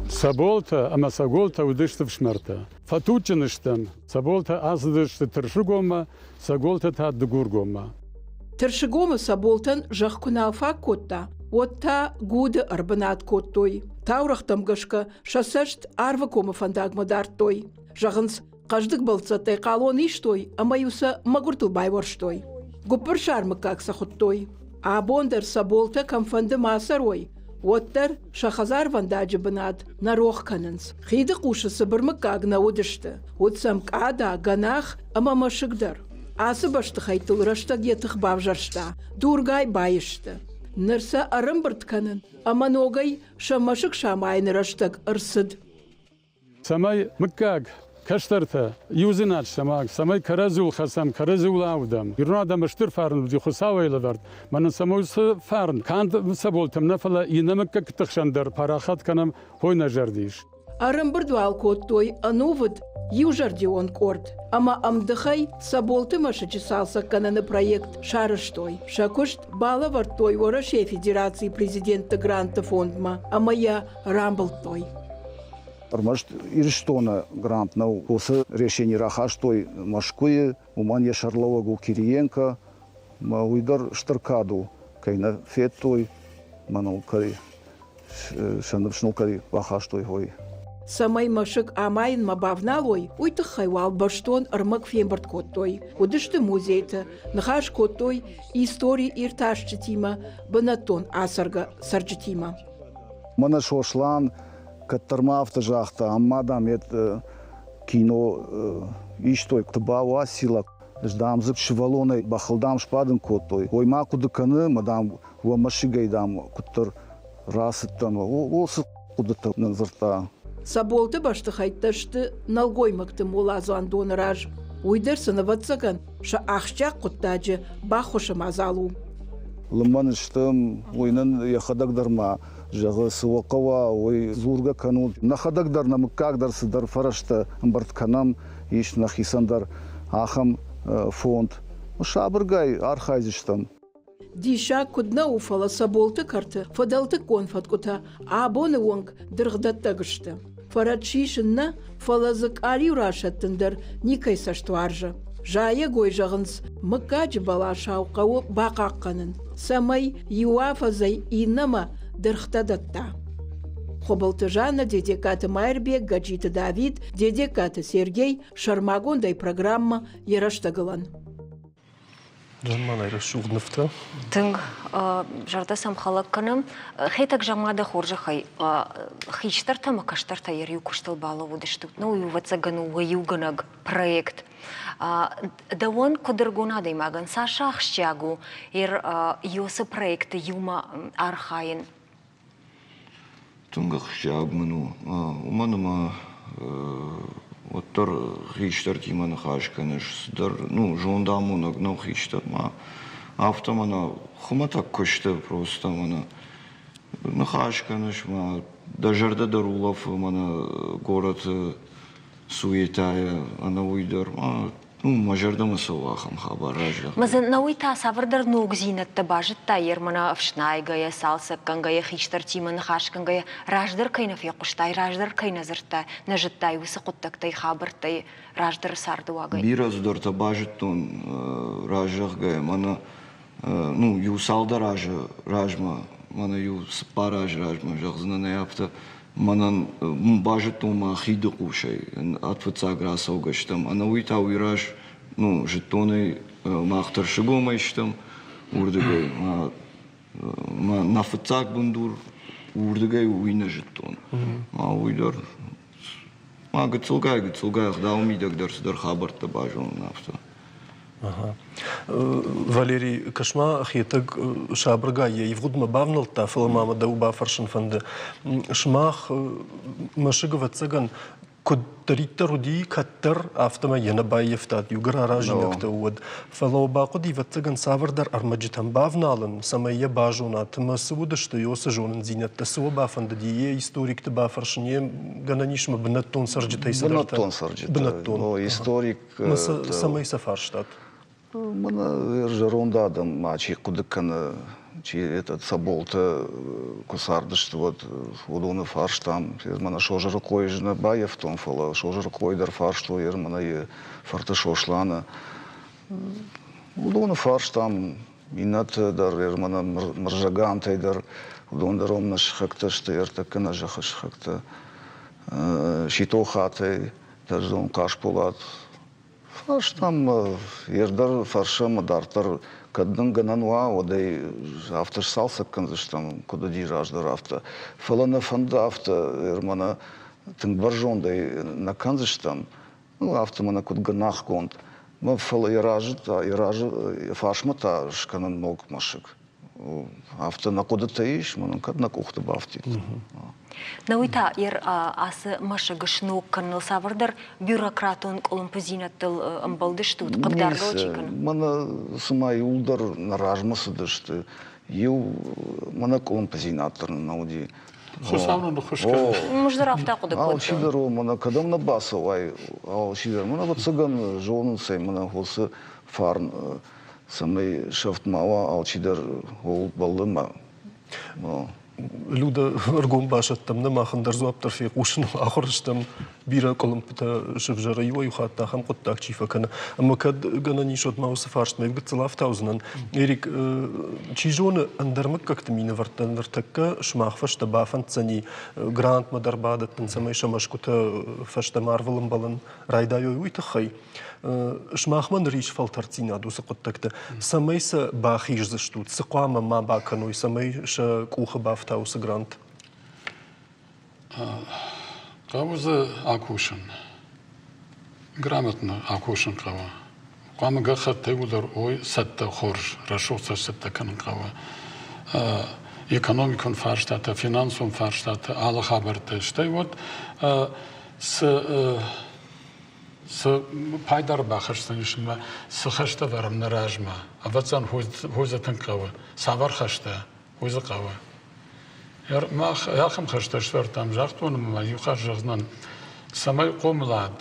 Цӕболтӕ ӕмӕ Цӕголтӕ уыдысты фсымӕртӕ. Фӕтуджджын стӕм. Цӕболтӕ ацыдысты Тырсыгоммӕ, Цӕголтӕ та Дыгургоммӕ. Тырсыгомы Цӕболтӕн зӕхх куы нал фаг кодта, уӕд та Гуды ӕрбынат кодтой. Таурӕгътӕм гӕсгӕ сӕ цӕст Арвыкомы фӕндагмӕ дардтой. Зӕгъынц, хъӕздыг бӕлццӕттӕй хъалон истой ӕмӕ-иу сӕ мӕгуыртыл байуӕрстой. Гуыппырсар мыггаг сӕ хуыдтой. Абон дӕр сӕ болтӕ кӕмфӕнды ма цӕрой, уӕддӕр сӕ хӕдзарвӕндаджы бынат нӕ рох кӕнынц. Хиды хъусы цыбыр мыггаг нӕ уыдысты. Уыд сӕм къада, гӕнах ӕмӕ мӕсыг дӕр. Ацы бӕстыхӕйттыл рӕстӕг йӕ тых бавзӕрста, дургай баисты. Ныр сӕ ӕрӕмбырд кӕнын ӕмӕ ногӕй сӕ мӕсыг самайыны рӕстӕг ӕрцыд. Цӕмӕй мыггаг, кӕстӕртӕ, иудзинад сӕмаг, цӕмӕй кӕрӕдзиуыл хӕцӕм, кӕрӕдзиуыл аудӕм. Ирон адӕмы стыр фарн уыди Хуыцауӕй лӕвӕрд. Мӕнӕн цӕмӕй уыцы фарн канд Цӕболтӕм нӕ, фӕлӕ иннӕ мыггӕгты хсӕн дӕр парахат кӕнӕм, хой нӕ зӕрды ис. Ӕрӕмбырд уал кодтой ӕнувыд иузӕрдион къорд ӕмӕ ӕмдыхӕй Цӕболты мӕсыджы цалцӕггӕнӕны проект сарӕзтой. Сӕ куыст балӕвӕрдтой Уӕрӕсейы Федерацийы президентты грантты фондмӕ ӕмӕ йӕ рамбылдтой. Ӕрмӕст Ирыстоны грант нӕу. Уыцы решени рахастой Мӕскуыйы, уымӕн йӕ сӕрлӕууӕг у Кириенко. Мӕ уый дӕр стыр кад у, кӕй нӕ федтой, мӕныл кӕй сӕ ныфс ныл кӕй бахастой, уый. Цӕмӕй мӕсыг амайынмӕ бавналой, уый тыххӕй уал бӕстон ӕрмӕг фембырд кодтой. Уыдысты музейты, ныхас кодтой истори иртасджытимӕ, бынӕттон ацӕргӕ цӕрджытимӕ. Мӕнӕ Сослан кӕддӕр ма афтӕ загъта, ам ма, дам, кино истой, Тыба Уацилла, ӕз, дам, дзы сывӕллонӕй бӕхыл, дам, сбадын кодтой. Ой, ма хъуыды кӕны, мӕ, дам, уӕ мӕсыгӕй, дам, куыддӕр рацыдтӕн, уыцы хъуыдытӕ нын дзырдта. Цӕболты бӕстыхӕйттӕ сты нӕлгоймӕгты моладзандоны раз. Уый дӕр сын, ӕвӕццӕгӕн, сӕ ахсджиаг хъуыддаджы баххуысы мадзал у. Лымӕн стӕм, уый нын йӕхӕдӕг дӕр ма зӕгъы, цы уӕ хъӕуа, уый дзургӕ кӕнут. Нӕхӕдӕг дӕр, нӕ мыггаг дӕр цыдӕр фӕрӕзтӕ ӕмбырд кӕнӕм, ис нӕхицӕн дӕр ахӕм фонд. Сабыргай архайдзыстӕм. Диссаг куыд нӕ у, фӕлӕ Цӕболты кӕрты фыдӕлтыккон фӕткъуытӕ абоны онг дыргъдӕттӕг сты. Фӕрӕт сисын нӕ, фӕлӕ дзы къалиу расӕттын дӕр никӕй цӕст уарзы. Зайӕгой зӕгъынц, мыггаджы бӕласау хъӕуы бахъахъхъӕнын, цӕмӕй иу афӕдзӕй иннӕмӕ дыргътӕ дӕтта. Хуыбылты Жанна, Дедегкаты Майырбег, Гаджиты Давид, Дедегкаты Сергей, сӕрмагондӕй программӕ «Йӕ рӕстӕгылӕн». Замманай рӕсугъд нывтӕ. Тынг зӕрдӕ сӕм хӕлӕг кӕнӕм. Хетӕг зӕгъ-ма дӕ хорзӕхӕй, хистӕртӕ ӕмӕ кӕстӕртӕ йӕ риу куыстыл балӕууыдысты. Ну, уый ӕвӕццӕгӕн у уӕ иугӕнӕг проект. Дӕуӕн куыд ӕрыгон адӕймагӕн цас ахсджиаг у Иосы проекты иумӕ архайын? Тынг ахсджиаг мын у, уымӕн ӕмӕ уӕддӕр хистӕртимӕ ныхас кӕныс, цыдӕр, ну, зондамонӕг нӕу хистӕрмӕ. Афтӕ мӕнӕ хуымӕтӕг куысты просто мӕнӕ ныхас кӕныс мӕ дӕ зӕрдӕ дӕр улӕфы мӕнӕ горӕты суетӕйӕ ӕнӕуый дӕр ну, мӕ зӕрдӕмӕ цӕуы ахӕм хабар раздӕр. Мӕ дзы науи та цавӕрдӕр ногдзинӕдтӕ базыдтай ермӕнӕ ӕфснайгӕйӕ, цалцӕггӕнгӕйӕ, хистӕртимӕ ныхасгӕнгӕйӕ, раздӕр кӕй нӕ фехъуыстай, раздӕр кӕй нӕ дзырдтай, нӕ зыдтай, уыцы хъуыддӕгтӕй, хабӕрттӕй, раздӕры цардыуагӕй? Бирӕ цыдӕртӕ базыдтон разӕгъгӕйӕ, мӕнӕ ну, иу цалдӕр азы размӕ, мӕнӕ иу цыппар азы размӕ зӕгъдзынӕн ӕй афтӕ, мӕнӕн базыдтон мӕ хиды хъусӕй, ӕд рацӕугӕ стӕм. Ӕнӕуый та уый раз, ну, зыдтон ӕй, мах Тӕрсыгомӕй стӕм, уырдыгӕй. Нӕ фыццаг бындур уырдыгӕй уый нӕ зыдтон. Уый дӕр ма гыццылгай гыццылгай ӕгъдауы мидӕг дӕр цыдӕр хабӕрттӕ базонын афтӕ. Валерий, кӕс-ма, Хетӕг сабыргай йӕ ивгъуыдмӕ бавнӕлдта, фӕлӕ ма мӕ дӕу бафӕрсын фӕнды. Сымах мӕсыг, ӕвӕццӕгӕн, куыддӕриддӕр уыди кӕддӕр, афтӕмӕй йӕ нӕ баййӕфтат, иугӕр аразинӕгтӕ уӕд. Фӕлӕ уӕ бахъуыди, ӕвӕццӕгӕн, цавӕрдӕр ӕрмӕджытӕм бавналын, цӕмӕй йӕ базонат, ӕмӕ цы уыдысты уыцы зонындзинӕдтӕ, цы уӕ бафӕндыди йе историкты бафӕрсын, йе гӕнӕн ис мӕ бынӕттон цӕрджытӕй цыдӕртӕ. Бынӕттон цӕрджытӕ. Бынӕттон. Историк Цӕмӕй сӕ фарстат? Мӕнӕ зӕронд адӕм ма чи хъуыды кӕны, чи этот Цӕболтӕ куы цардысты, уӕд уыдоны фарстам. Мӕнӕ Созырыхъойы нӕ баййӕфтон, фӕлӕ Созырыхъойы дӕр фарстой мӕнӕ йӕ фырты Сосланы. Уыдоны фарстам, иннӕты дӕр, мӕнӕ Мырзагантӕй дӕр, уыдон дӕр уым нӕ сыхӕгтӕ сты, ӕртӕккӕ нӕ зӕххы сыхӕгтӕ. Ситохатӕй Тӕрзон Хъасболат фарстам дӕр фӕрсӕм дарддӕр кӕд нын гӕнӕн уа, уӕд ӕй афтӕ сцалцӕг кӕндзыстӕм, куыд уыди раздӕр, афтӕ. Фӕлӕ нӕ фӕнды афтӕ, мӕнӕ тынг бӕрзондӕй нӕ кӕндзыстӕм, ну, афтӕ мӕнӕ куыд гӕнахгонд. Фӕлӕ йӕ разы та, йӕ разы, йӕ фарсмӕ та скӕнын ног мӕсыг. Афтӕ нӕ хъуыдытӕ ис, мӕнӕн кӕд нӕ къухты бафтид. Нӕ уый та ацы мӕсыг сног кӕныныл цавӕрдӕр бюрократон къуылымпыдзинӕдтыл ӕмбӕлдыстут, хъыгдаргӕ чи кӕны? Мӕнӕ цыма иуылдӕр нӕ размӕ цыдысты. Иу мӕнӕ къуылымпыдзинад дӕр нӕ уыди. Хуыцау нын ныххуыс кӕны. Муздӕр афтӕ хъуыды кодтон. Алчидӕр у, мӕнӕ кӕдӕм нӕ бацӕуай, алчидӕр. Мӕнӕ ӕвӕццӕгӕн зонынц ӕй, мӕнӕ уыцы фарн, цӕмӕй сӕфт ма уа, алчидӕр ууыл бӕллы мӕ. Люда, ӕргом басӕттӕм, нӕ мах ӕндӕр дзуапп дӕр фехъусыныл ахуыр стӕм. Бирӕ къуылымпытӕ сывзӕры иуӕй-иу хатт ахӕм хъуыддаг чи фӕкӕны. Ӕмӕ кӕд гӕнӕн ис, уӕд ма уыцы фарстмӕ гыццыл афтаудзынӕн. Эрик, чи зоны, ӕндӕр мыггӕгты минӕвӕрттӕ ныртӕккӕ сымах фӕстӕ бафӕнддзӕни грантмӕ дӕр бадӕттын, цӕмӕй сӕ мӕсгуытӕ фӕстӕмӕ арвыл ӕмбӕлын райдайой, уый тыххӕй. Сымахмӕ ныр ис фӕлтӕрддзинад уыцы хъуыддӕгты. Цӕмӕй сӕ бахиздзыстут, цы хъуамӕ ма бакӕной, цӕмӕй сӕ къухы бафта уыцы грант? Хъӕуы дзы акусын. Грамотно акусын хъӕуы. Хъуамӕ гӕххӕттӕй уыдӕр уой цӕттӕ хорз, рӕсугъд сӕ цӕттӕ кӕнын хъӕуы. Экономикон фарстатӕ, финансон фарстатӕ, алы хабӕрттӕ. Стӕй уӕд цы цы пайда ӕрбахӕсдзӕнис ӕмӕ цы хӕстӕ ӕвӕрӕм нӕ размӕ? Ӕвӕццӕгӕн, хойдзӕ тынг хъӕуы. Цавӕр хӕстӕ? Уый дзы хъӕуы. Мах ахӕм хӕстӕ сӕвӕрдтам, загътон ӕмӕ ма иу хатт зӕгъдзынӕн, цӕмӕй хъомылад,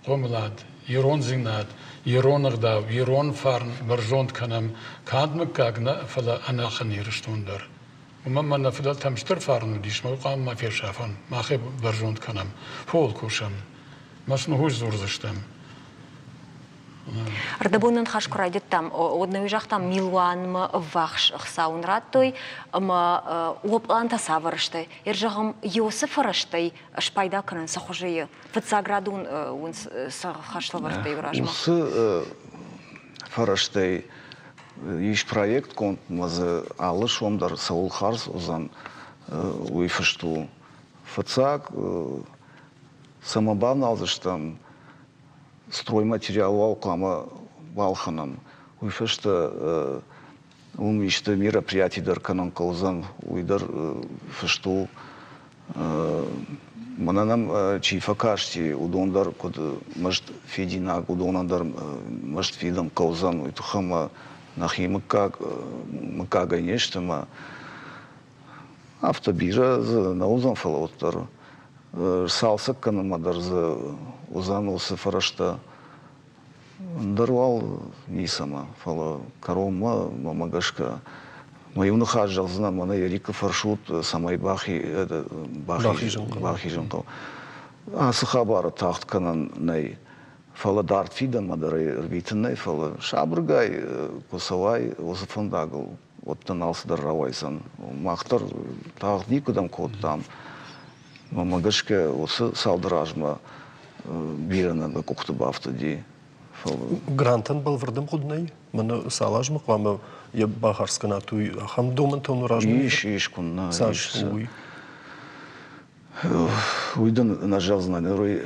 хъомылад, ирондзинад, ирон ӕгъдау, ирон фарн бӕрзонд кӕнӕм, канд мыггаг нӕ, фӕлӕ ӕнӕхъӕн Ирыстон дӕр. Уымӕн ма нӕ фыдӕлтӕм стыр фарн уыдис, мӕ хъуамӕ ма фесафӕм, мах ӕй бӕрзонд кӕнӕм, фоуыл кусӕм, мӕ сын хуыз дзурдзыстӕм. Ӕрдӕбон ныхас куы райдыдтам, уӕд нӕ уый загътам, милуанмӕ ӕввахс ӕхца уын радтой ӕмӕ уӕ пълантӕ цавӕр сты? Ер зӕгъӕм, Иосы фӕрӕзтӕй спайда кӕнын цы хуызы фыццаградон уын цы хӕслӕвӕрдтӕ размӕ? Уыцы фӕрӕзтӕй ис проектгонд ӕмӕ дзы алы сом дӕр цӕуыл хардз уыдзӕн, уый фыст у. Фыццаг, цӕмӕ бавналдзыстӕм, стройматериал уал хъуамӕ балхӕнӕм. Уый фӕстӕ уым исты мероприяти дӕр кӕнын хъӕудзӕн, уый дӕр фыст у. Мӕнӕ нӕм чи фӕкасти, уыдон дӕр куыд мызд фидинаг, уыдонӕн дӕр мызд фидын хъӕудзӕн. Уый тыххӕй ӕмӕ нӕхи мыггаг мыггагӕй не сты ӕмӕ афтӕ бирӕ дзы нӕ уыдзӕн, фӕлӕ уӕддӕр цалцӕг кӕнынмӕ дӕр дзы уыдзӕн уыцы фӕрӕзтӕ. Ӕндӕр уал ницӕмӕ, фӕлӕ кӕронмӕ, мӕнмӕ гӕсгӕ, мӕ иу ныхас зӕгъдзынӕн, мӕнӕ Ерикы фӕрсут, цӕмӕй бахизын хъӕуы. Ацы хабары тагъд кӕнӕн нӕй. Фӕлӕ дард фидӕнмӕ дӕр ӕй ӕрвитын нӕй, фӕлӕ сабыргай куы цӕуай уыцы фӕндагыл, уӕд дын алцыдӕр рауайдзӕн. Мах дӕр тагъд никуыдӕм кодтам. Мӕнмӕ гӕсгӕ, уыцы цалдӕр азмӕ бирӕ нӕ къухты бафтыди. Грантӕн бӕлвырд ӕмгъуыд нӕй? Мӕнӕ цал азмӕ хъуамӕ йӕ бахардз кӕнат, уый ахӕм домӕнтӕ уын размӕ? Ис, ис, куыннӕ. Цас у уый? Уый дын нӕ зӕгъдзынӕн. Уый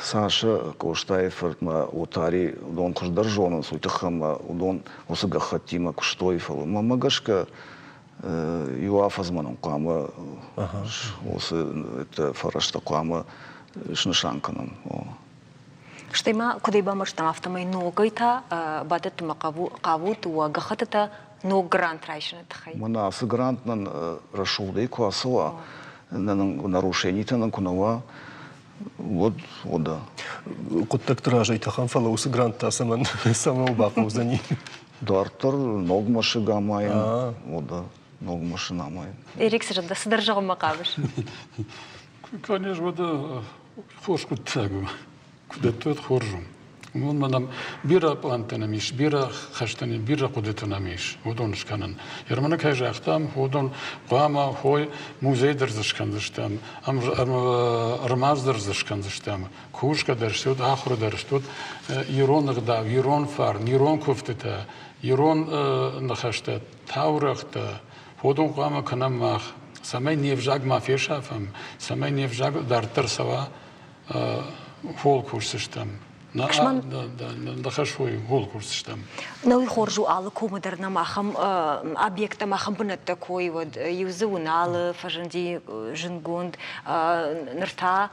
Саша Къостайы фыртмӕ Отари уыдон хуыздӕр зонынц, уый тыххӕй ӕмӕ уыдон уыцы гӕххӕттимӕ куыстой, фӕлӕ мӕнмӕ гӕсгӕ иу афӕдзмӕ нын хъуамӕ уыцы фӕрӕзтӕ хъуамӕ снысан кӕнӕм. Стӕй ма куыдӕй бамбӕрстам, афтӕмӕй ногӕй та бадӕттынмӕ хъавут уӕ гӕххӕттытӕ ног грант райсыны тыххӕй? Мӕнӕ ацы грант нын рӕсугъдӕй куы ацӕуа, нарушенитӕ нын куы нӕ уа, уӕд уӕдӕ. Хъуыддӕгты разӕй тӕхӕм, фӕлӕ уыцы грант та цӕмӕн цӕмӕн бахъӕудзӕни? Дарддӕр ног мӕсыг амайын, уӕдӕ ног машина амайын. Эрик, цыдӕр зӕгъынмӕ хъавыс? Конечно, уӕдӕ хорз хъуыддаг у. Куы дӕттой, хорз у. Уымӕн мӕнӕ бирӕ пълантӕ нӕм ис, бирӕ хӕстӕ нӕм, бирӕ хъуыдытӕ нӕм ис, уыдон скӕнын. Ерманы кӕй загътам, уыдон хъуамӕ хой музей дӕр дзы скӕндзыстӕм, ӕрмадз дӕр дзы скӕндзыстӕм, кусгӕ дӕр стут, ахуыр дӕр стут, ирон ӕгъдау, ирон фарн, ирон куывтытӕ, ирон ныхӕстӕ, таурӕгътӕ, уыдон хъуамӕ кӕнӕм мах, цӕмӕй не взаг ма фесафӕм, цӕмӕй не взаг дарддӕр цӕуа, фол кусдзыстӕм. Нӕ хӕс уый конкурс стӕм. Нӕ уый хорз у, алы комы дӕр нӕм ахӕм объекттӕм, ахӕм бынӕттӕ кой уӕд. Иу дзы Уыналы фӕзынди зындгонд, ныр та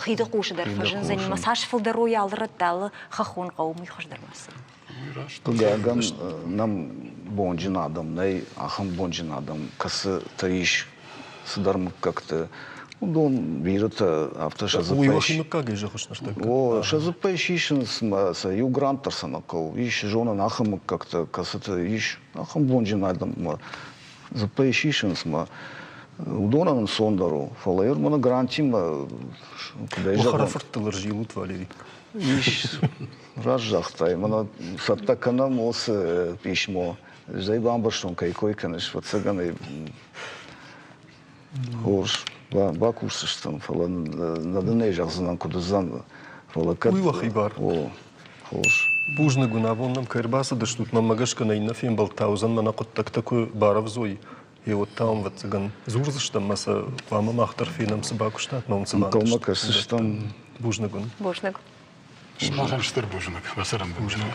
хиды хъусы дӕр фӕзындзӕни. Мӕ цас фылдӕр уой алы рӕтты, алы хӕххон хъӕуы, уый хуыздӕр ма цы. Хъыгагӕн, нӕм бонджын адӕм нӕй, ахӕм бонджын адӕм, кӕцытӕ ис цыдӕр мыггӕгты. Уыдон бирӕтӕ афтӕ сӕ дзыппӕй... Уый уӕхи мыггагӕй зӕгъыс ныртӕккӕ? О, сӕ дзыппӕй сисынц мӕ сӕ иу грант дӕр сӕ нӕ хъӕуы. Ис зонын ахӕм мыггӕгтӕ, кӕцыты ис ахӕм бонджын адӕммӕ дзыппӕй сисынц мӕ уыдонӕн ӕнцондӕр у. Фӕлӕ йыр мӕнӕ грантимӕ куыдӕй зӕгъон... Хӕрӕфырттыл ӕрзилут, Валерий. Ис, раст загътай. Мӕнӕ цӕттӕ кӕнӕм уыцы писмо. Ӕз ӕй бамбӕрстон, кӕй кой кӕныс, фӕццӕгӕн ӕй хорз бакусдзыстӕм, фӕлӕ нӕ дын ӕй зӕгъдзынӕн, куыд уыдзӕн. Фӕлӕ кӕд... Уый уӕхи бар. О, хорз. Бузныг уын, абон нӕм кӕй ӕрбацыдыстут, мӕнмӕ гӕсгӕ нӕ иннӕ фембӕлд та уыдзӕн, мӕнӕ хъуыддӕгтӕ куы барӕвдзой, Еуӕд та ӕвӕццӕгӕн, дзурдзыстӕм ма сӕ хъуамӕ мах дӕр фенӕм, цы бакуыстат, ма уын цы Ӕнхъӕлмӕ кӕсдзыстӕм. Бузныг уын. Бузныг. Сымахӕн стыр бузныг, бацӕрӕм бузныг.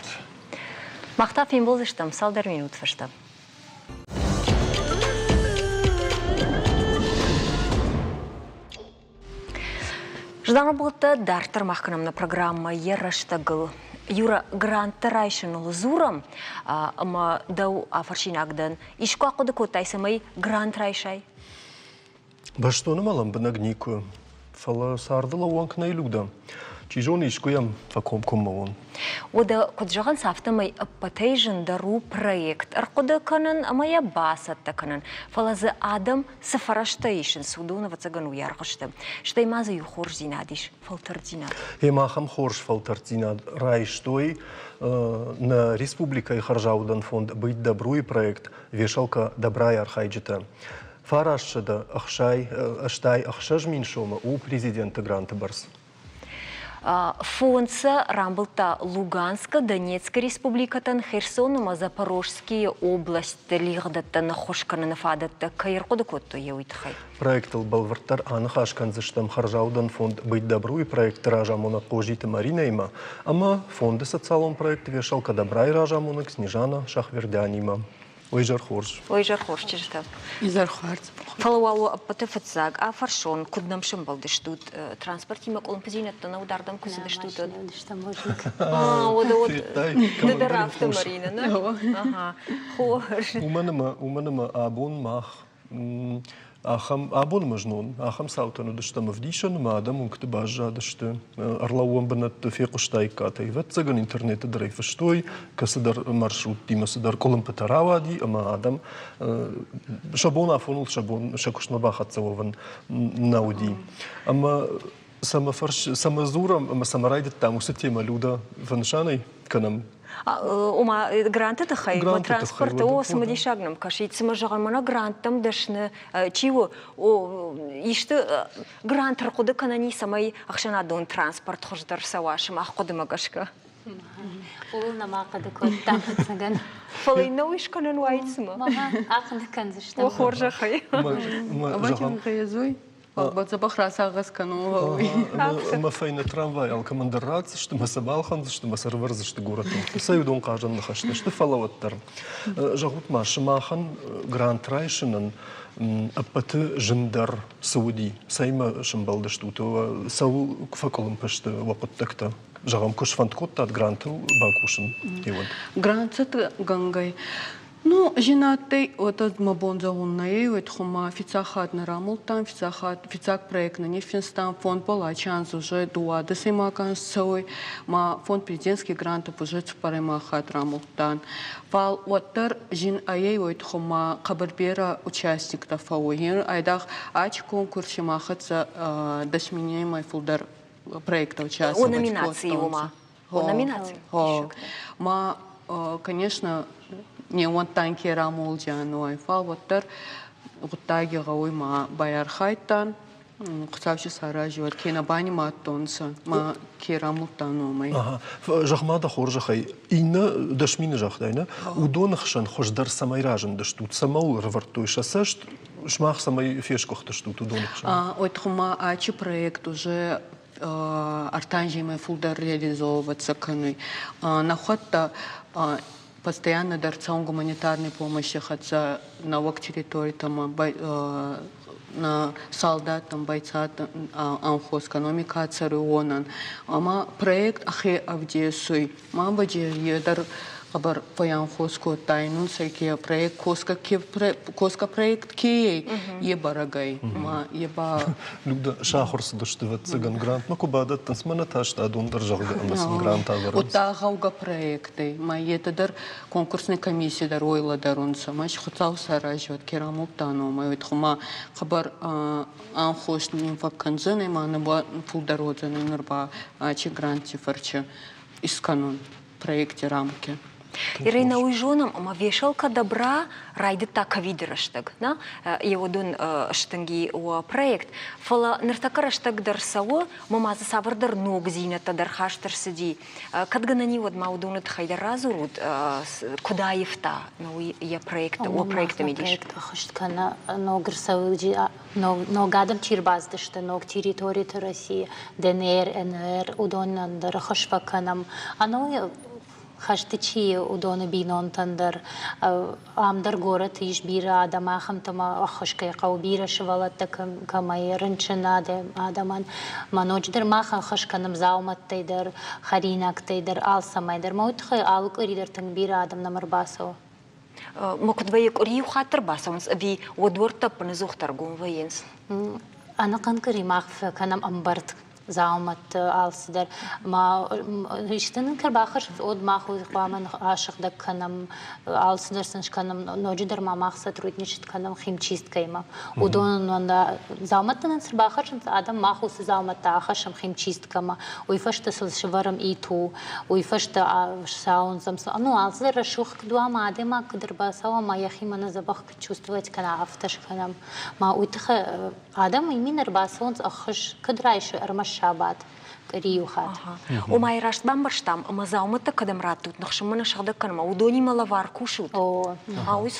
Мах та фембӕлдзыстӕм цалдӕр минут фӕстӕ. Жданобылтӕ дарддӕр мах кӕнӕм нӕ программӕ йӕ рӕстӕгыл. Юра, гранттӕ райсыныл дзурӕм, ӕмӕ дӕу афӕрсинаг дӕн. Искуы ахъуыды кодтай, цӕмӕй грант райсай? Бӕстоны ма лӕмбынӕг никуы, фӕлӕ цардыл ӕууӕнк нӕй, Люда. Чи зоны, искуы йӕм фӕкомкоммӕ уон. Уӕдӕ, куыд зӕгъынц, афтӕмӕй ӕппӕтӕй зындӕр у проект ӕрхъуыды кӕнын ӕмӕ йӕ бацӕттӕ кӕнын. Фӕлӕ дзы адӕм цы фӕрӕзтӕ исынц, уыдон, ӕвӕццӕгӕн, уый аргъ сты. Стӕй ма дзы иу хорздзинад ис – фӕлтӕрддзинад. Ӕмӕ ахӕм хорз фӕлтӕрддзинад райстой нӕ республикӕйы хӕрзаудӕн фонд «Быть добру»-йы проект «Вешалка добра»-йы архайджытӕ. 986 мин сомы у президенты гранты бӕрц. Фонд сӕ рамбылдта Луганскы, Донецкы республикӕтӕн, Херсон ӕмӕ Запорожскийы областты лигъдӕттӕн ӕххуыс кӕныны фадӕттӕ кӕй ӕрхъуыды кодтой, йӕ уый тыххӕй. Проектыл бӕлвырддӕр аныхас кӕндзыстӕм хӕрзаудӕн фонд «Быть добру»-йы проекты разамонӕг Хъозиты Маринӕимӕ ӕмӕ фонды социалон проект «Вешалка добра»-йы разамонӕг Снежана Шахвердянимӕ. Уый хорз. Ой, изӕр хорз, чызджытӕ. Изӕр хорз. Фӕлӕ уал уӕ ӕппӕты фыццаг афӕрсон, куыд нӕм сӕмбӕлдыстут? Транспортимӕ къуылымпыдзинӕдтӕ нӕ уыдардӕм куы цыдыстут? Уӕдӕ уӕд ды дӕр афтӕ, Маринӕ, нӕ? Ага, хорз. Уымӕн ӕмӕ абон мах ахӕм абон ӕмӕ знон ахӕм цаутӕн уыдыстӕм ӕвдисӕн ӕмӕ адӕм уынгты баззадысты ӕрлӕууӕн бынӕтты фехъуыстаиккат ӕвӕццӕгӕн интернеты дӕр ӕй фыстой кӕцыдӕр маршруттимӕ цыдӕр къуылымпытӕ рауади ӕмӕ адӕм сӕ бон афоныл сӕ бон сӕ куыстмӕ бахӕццӕ уӕвын нӕ уыди ӕмӕ цӕмӕ фӕрс цӕмӕ дзурӕм ӕмӕ цӕмӕ райдыдтам уыцы темӕ Люда фӕнысанӕй кӕнӕм Ома гранты тыххӕй, транспорты, о, цымыдисаг нӕм кӕсид. Цымӕ зӕгъӕм, мӕнӕ гранттӕм дӕсны чи у, исты грант ӕрхъуыды кӕнӕн и, цӕмӕй ӕхсӕнадон транспорт хуыздӕр цӕуа сымах хъуыдымӕ гӕсгӕ? Ууыл нӕма хъуыды кодтам, ӕцӕгӕн. Фӕлӕ йын нӕ уый скӕнӕн уаид цымӕ? Ахъуыды кӕндзыстӕм. О, хорзӕхӕй. Ӕвӕджиуы Дзӕбӕх расагъӕс кӕнун гъӕуй. Ӕмӕ фӕйнӕ трамвай алкӕмӕн дӕр ратдзысты, мӕ сӕ балхӕндзысты, мӕ сӕ ӕрывӕрдзысты горӕты. Сӕ уыдон хъазӕн ныхӕстӕ сты, фӕлӕ уӕддӕр. Зӕгъут ма, сымахӕн грант райсынӕн ӕппӕты зындӕр цы уыди? Цӕимӕ сӕмбӕлдыстут? Цӕуыл фӕкъуылымпы сты уӕ хъуыддӕгтӕ? Зӕгъӕм, куы сфӕнд кодтат грантыл бакусын, уӕд. Грант гӕнгӕй Ну, зин адтӕй, уотӕ мӕ бон зӕгъун нӕй, уой туххӕн ма фиццаг хатт нӕ рамулдтан, фиццаг хатт, фиццаг проект нӕ ниффинстан, фонд ачи анз уже дууадӕсемаг анз цӕуй, ма фонд президентский грантов уже цуппӕрӕймаг хатт рамулдтан. Фал уӕддӕр зин ӕй, уой туххӕн ма хъӕбӕр берӕ участниктӕ фӕууй. Айдагъ ачи конкурси ма хӕццӕ дӕс минемӕй фулдӕр проекттӕ участвовать О номинации уома. О номинации. Ма, конечно, не уӕндтан ке рамолдзиан уой, фал уӕддӕр гъуддаги гъӕуй ма байархайдтан. Хуцау си сарази уӕд ке нӕ банимадтонцӕ, ма ке рамулдтан уомӕй. Зӕгъ-ма дӕ хорзӕхӕй, иннӕ 10 000 загътай, нӕ? Уыдоны хсӕн хуыздӕр цӕмӕй разындыстут, цӕмӕ ӕрывӕрдтой сӕ цӕст, сымах цӕмӕй фесгуыхтыстут уыдоны хсӕн? Ой, ма ачи проект уже. Ӕртӕ анземӕй фулдӕр реализовываться кӕнуй. Нӕхуӕдтӕ постоянно дӕр цӕун гуманитарной помощи хӕццӕ нӕуӕг территоритӕмӕ нӕ салдаттӕн, бойцатӕн ӕнхус кӕнуй, ка цӕруй, уонӕн. Ӕма проект ӕхе ӕвдесуй. Ма ӕвӕдзи е дӕр хъӕбӕр фӕйанхос кодта инунцӕ ке проект косгӕ ке косгӕ проект ке ӕй, е бӕрӕг ӕй. Ма е ба Люда сахуыр цыдысты, ӕвӕццӕгӕн, грантмӕ куы бадӕттынц, мӕнӕ та стадон дӕр, зӕгъгӕ, ӕмӕ сын грант ӕвӕрынц. Удта гъӕугӕ проектӕй. Ма етӕ дӕр конкурсный комисси дӕр уой лӕдӕрунцӕ. Ма Хуцау сӕ аразӕд, ке рамулдта номӕй, уой ма хъӕбӕр ӕнхос нин фӕккӕндзӕнӕй, ма нӕ фулдӕр уодзӕнӕй нур ба ачи грантти фӕрчи искӕнун проекти рамки. Ирина, уый зонӕм, ӕмӕ вешалка добра райдыдта ковиды рӕстӕг, нӕ? Йе стынги уӕ проект, фӕлӕ ныртӕккӕ рӕстӕг дӕр цӕуы, ӕмӕ ма дзы цавӕрдӕр ногдзинӕдтӕ дӕр хаст ӕрцыди. Кӕд гӕнӕн и, уӕд ма уыдоны тыххӕй дӕр радзурут, куыд аивта уый йӕ проекты, уӕ проекты мидис? Проект ӕххӕст кӕны ног ӕрцӕуӕджы ног адӕм чи рбацыдысты ног территориты России, ДНР, НР, уыдонӕн дӕр ӕххуыс фӕкӕнӕм. Ӕнӕуи хӕсты чи уыдоны бинонтӕн дӕр ам дӕр горӕты ис бирӕ адӕм, ахӕмтӕ ма ӕххуыс кӕй хъӕуы, бирӕ сывӕллӕттӕ кӕмӕй рынчын адӕмӕн. Ма ноджыдӕр мах ӕххуыс кӕнӕм дзаумӕттӕй дӕр, хӕринӕгтӕй дӕр, алцӕмӕй дӕр. Мӕ уый тыххӕй алы къуыри дӕр тынг бирӕ адӕм нӕм ӕрбацӕуы. Ма куыд вӕййы, къуыри иу хатт ӕрбацӕуынц ӕви уӕ дуӕрттӕ ӕппынӕдзухдӕр гом вӕййынц? Ӕнӕхъӕн къуыри мах фӕкӕнӕм ӕмбырд дзаумӕтты алцыдӕр. Ма исты нын куы ӕрбахӕссынц, уӕд мах уый хъуамӕ асыгъдӕг кӕнӕм, алцыдӕр сын скӕнӕм. Ноджыдӕр ма мах сотрудничать кӕнӕм химчисткӕимӕ. Уыдон дзаумӕттӕ нын цы рбахӕссынц, адӕм мах уыцы дзаумӕттӕ ахӕссӕм химчисткӕмӕ. Уый фӕстӕ сыл сӕвӕрӕм иту, уый фӕстӕ сауындзӕм. Ну, алцыдӕр рӕсугъд куыд уа, ӕмӕ адӕймаг куыд ӕрбацӕуа, ӕмӕ йӕхимӕ нӕ дзӕбӕх куыд чувствовать кӕна, афтӕ скӕнӕм. Ма уый тыххӕй адӕм имин ӕрбацӕуынц ӕххуыс куыд райсы ӕрмӕст сабат, къуыри иу хатт. Ома раст бамбӕрстам, ӕмӕ дзаумӕттӕ кӕдӕм раттут, ныхсынмӕ нӕ сыгъдӕг кӕнынмӕ, уыдонимӕ лӕвар кусут? О,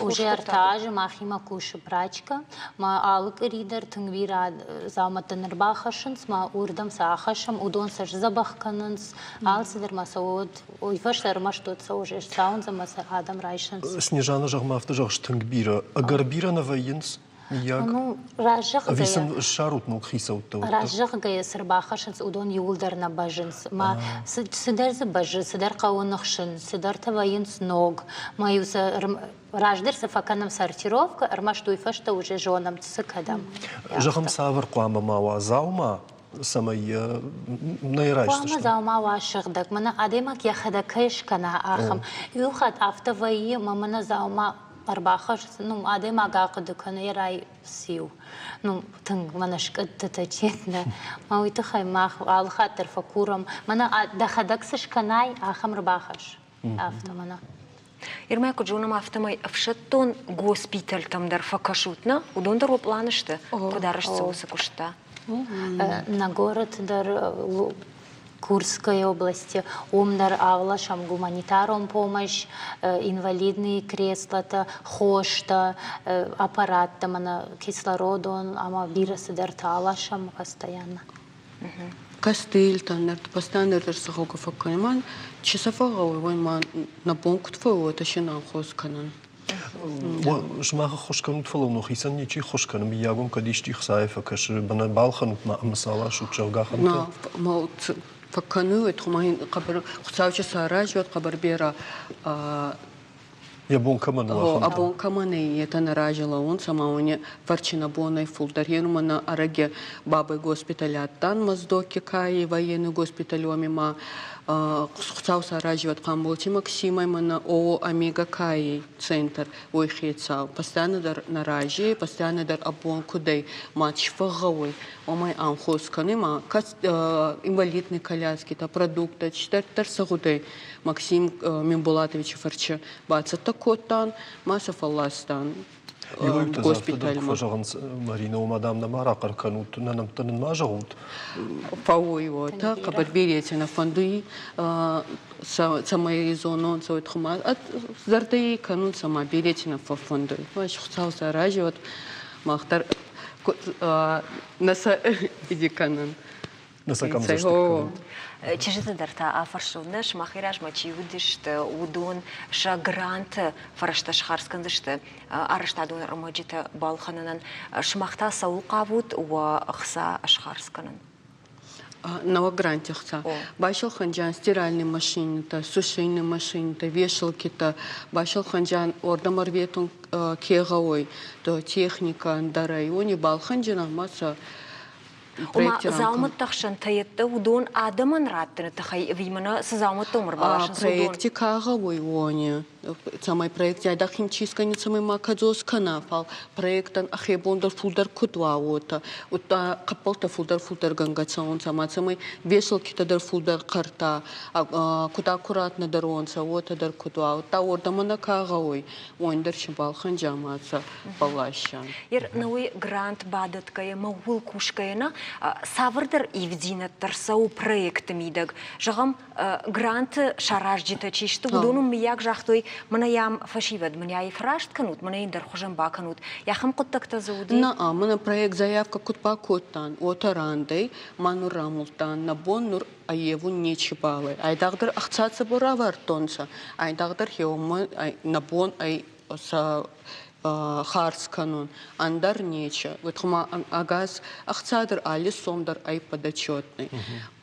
уже ӕртӕ азы махимӕ кусы прачка, ма алы къуыри дӕр тынг бирӕ дзаумӕттӕ ӕрбахӕссынц, ма уырдӕм сӕ ахӕссӕм, уыдон сӕ сдзӕбӕх кӕнынц, алцыдӕр ма сӕ уӕд уый фӕстӕ ӕрмӕст уӕд сӕ уже ссӕуынц ӕмӕ сӕ адӕм райсынц. Снежана, зӕгъ-ма, афтӕ зӕгъыс, тынг бирӕ. Ӕгӕр бирӕ нӕ вӕййынц? Миййаг? Ну, раззӕгъгӕйӕ... Ӕви сын ссарут ног хицӕуттӕ? Раззӕгъгӕйӕ цы рбахӕссынц, уыдон иууылдӕр нӕ бӕззынц. Ма цыдӕр дзы бӕззы, цыдӕр хъӕуы ныхсын, цыдӕртӕ вӕййынц ног. Ма-иу сӕ раздӕр цы фӕкӕнӕм сортировкӕ, ӕрмӕст уый фӕстӕ уже зонӕм, цы кӕдӕм. Зӕгъӕм, цавӕр хъуамӕ ма уа дзаума, цӕмӕй нӕ райсдзысты? Хъуамӕ дзаума уа сыгъдӕг. Мӕнӕ адӕймаг йӕхӕдӕг кӕй скӕна, ахӕм. Иу хатт афтӕ вӕййы, мӕ мӕнӕ дзаума ӕрбахӕсс, ну, адӕймаг ахъуыды кӕны, йӕ рай циу. Ну, тынг мӕнӕ скъуыдтытӕ четнӕ. Мӕ уый тыххӕй мах алы хатт дӕр фӕкурӕм, мӕнӕ дӕхӕдӕг цы скӕнай, ахӕм ӕрбахӕсс. Афтӕ мӕнӕ. Ирмӕ куыд зонӕм, афтӕмӕй ӕфсӕддон госпитӕлтӕм дӕр фӕкӕсут, нӕ? Уыдон дӕр уӕ планы сты, куыд арӕзт цӕуы уыцы куыст та? Нӕ горӕты дӕр Курской области, уым дӕр аласӕм гуманитарон помощь, инвалидные креслотӕ, хостӕ, аппараттӕ, мӕнӕ кислородон ӕмӕ бирӕ цыдӕртӕ аласӕм постоянно. Костыльтӕ, постоянно ӕрцӕугӕ фӕккӕнӕн, ма чи сӕ фӕгъгъӕуй, уой ма нӕ бон куд фӕууй, уотӕ син ӕнхус кӕнӕн. Сымах ӕххуыс кӕнут, фӕлӕ уын уӕхицӕн ничи ххуыс кӕны, мыййаг уӕм кӕд исчи хцайы фӕкӕсы, бынӕ балхӕнут ма ӕмӕ сӕ аласут, зӕгъгӕ, ахӕмтӕ? Фӕккӕнуй, уотӕ хъӕбӕр Хуцау чи саразуй, хъӕбӕр берӕ Йӕ бон кӕмӕн у ахӕмтӕ? Ӕ бон кӕмӕн ӕй, етӕ нӕ рази лӕуунцӕ ӕма уони фӕрчи нӕ бонӕй фулдӕр. Енума нӕ ӕрӕги бабӕй госпитали адтан Моздокки кайи военный госпиталь уоми ма Хуцау сӕ арази уӕд Хъамболти Максимӕй мӕнӕ ООО «Омега» кайи центр, уой хецау. Постоянно дӕр нӕ рази, постоянно дӕр ӕ бон куд ӕй, ма ци фӕгъгъӕуй, уомӕй ӕнхус кӕнуй ма инвалидный коляскитӕ, продукттӕ, цидӕриддӕр сӕ гъудӕй, Максим Мембулатовичи фӕрчы бацӕттӕ кодтан, ма сӕ фӕлластан Иуӕй-иутӕ дзы афтӕ дӕр куы фӕзӕгъынц, Марина, уымӕ, дам, нӕ ма рахъӕр кӕнут, нӕ нӕмттӕ нын ма зӕгъут. Фӕууй уотӕ, хъӕбӕр беретӕ нӕ фӕндуй, цӕмӕй зононцӕ, уой туххӕй ма зӕрдӕй кӕнунцӕ, ма берети нӕ фӕффӕндуй. Хуцау сӕ арази уӕд, мах дӕр нӕ сӕ иди кӕнӕн. Нӕ сӕ къӕмдзӕстыг кӕнут. Чызджыты дӕр та афӕрсон, нӕ сымахӕй размӕ чи уыдысты, уыдон сӕ гранты фӕрӕзтӕ схардз кӕндзысты арӕзтадон ӕрмӕджытӕ балхӕнынӕн. Сымах та цӕуыл хъавут уӕ хца схардз кӕнын? Нӕуӕг гранти хца. Байсылхӕнджан стиральный машинӕтӕ, сушийный машинӕтӕ, вешалкитӕ, байсылхӕнджан ордӕм ӕрветун ке гъӕуй, то техникӕ ӕндӕрӕй, уони балхӕнджан ӕма сӕ Ома, дзаумӕтты хсӕнтӕ йедтӕ уыдон адӕмӕн раттыны тыххӕй ӕви мӕнӕ цы дзаумӕттӕ уым ӕрбаласынц, уыдон? Проекти ка гъӕуй, уони. Цӕмӕй проекти айдагъ химчисткӕ цӕмӕй ма кӕдзос кӕна, фал проектӕн ӕхе бон дӕр фулдӕр куд уа, уотӕ. Удта хъӕппӕлтӕ фулдӕр-фулдӕр гӕнгӕ цӕунцӕ ӕма цӕмӕй вешалкитӕ дӕр фулдӕр хъӕрта, куд аккуратнӕдӕр уонцӕ, уотӕ дӕр куд уа. Удта уордӕмӕ нӕ ка гъӕуй, уони дӕр си балхӕнджа ӕма сӕ баласӕн. Ер науи грант бадӕтгӕйӕ ма ууыл кусгӕйӕ нӕ цавӕрдӕр ивддзинӕдтӕ рцӕуы проекты мидӕг. Зӕгъӕм, гранты саразджытӕ чи сты, уыдон уын мыййаг загътой, мӕнӕ йӕм фӕсивӕд, мӕнӕ йӕ фӕраст кӕнут, мӕнӕ йын дӕр хуызӕн бакӕнут. Ахӕм хъуыддӕгтӕ дзы уыди? Нӕ, мӕнӕ проект заявка куд бакодтан, уотӕ рандӕй, ма нур рамулдтан, нӕ бон нур ӕййевун нечибал ӕй. Айдагъдӕр ӕхца цӕбӕл равардтонцӕ, айдагъдӕр хеуонмӕ нӕ бон ӕй сӕ хардз кӕнун, ӕндӕр нечи. Вот хума ӕгас ӕхца дӕр алли сом дӕр ӕй подотчетный.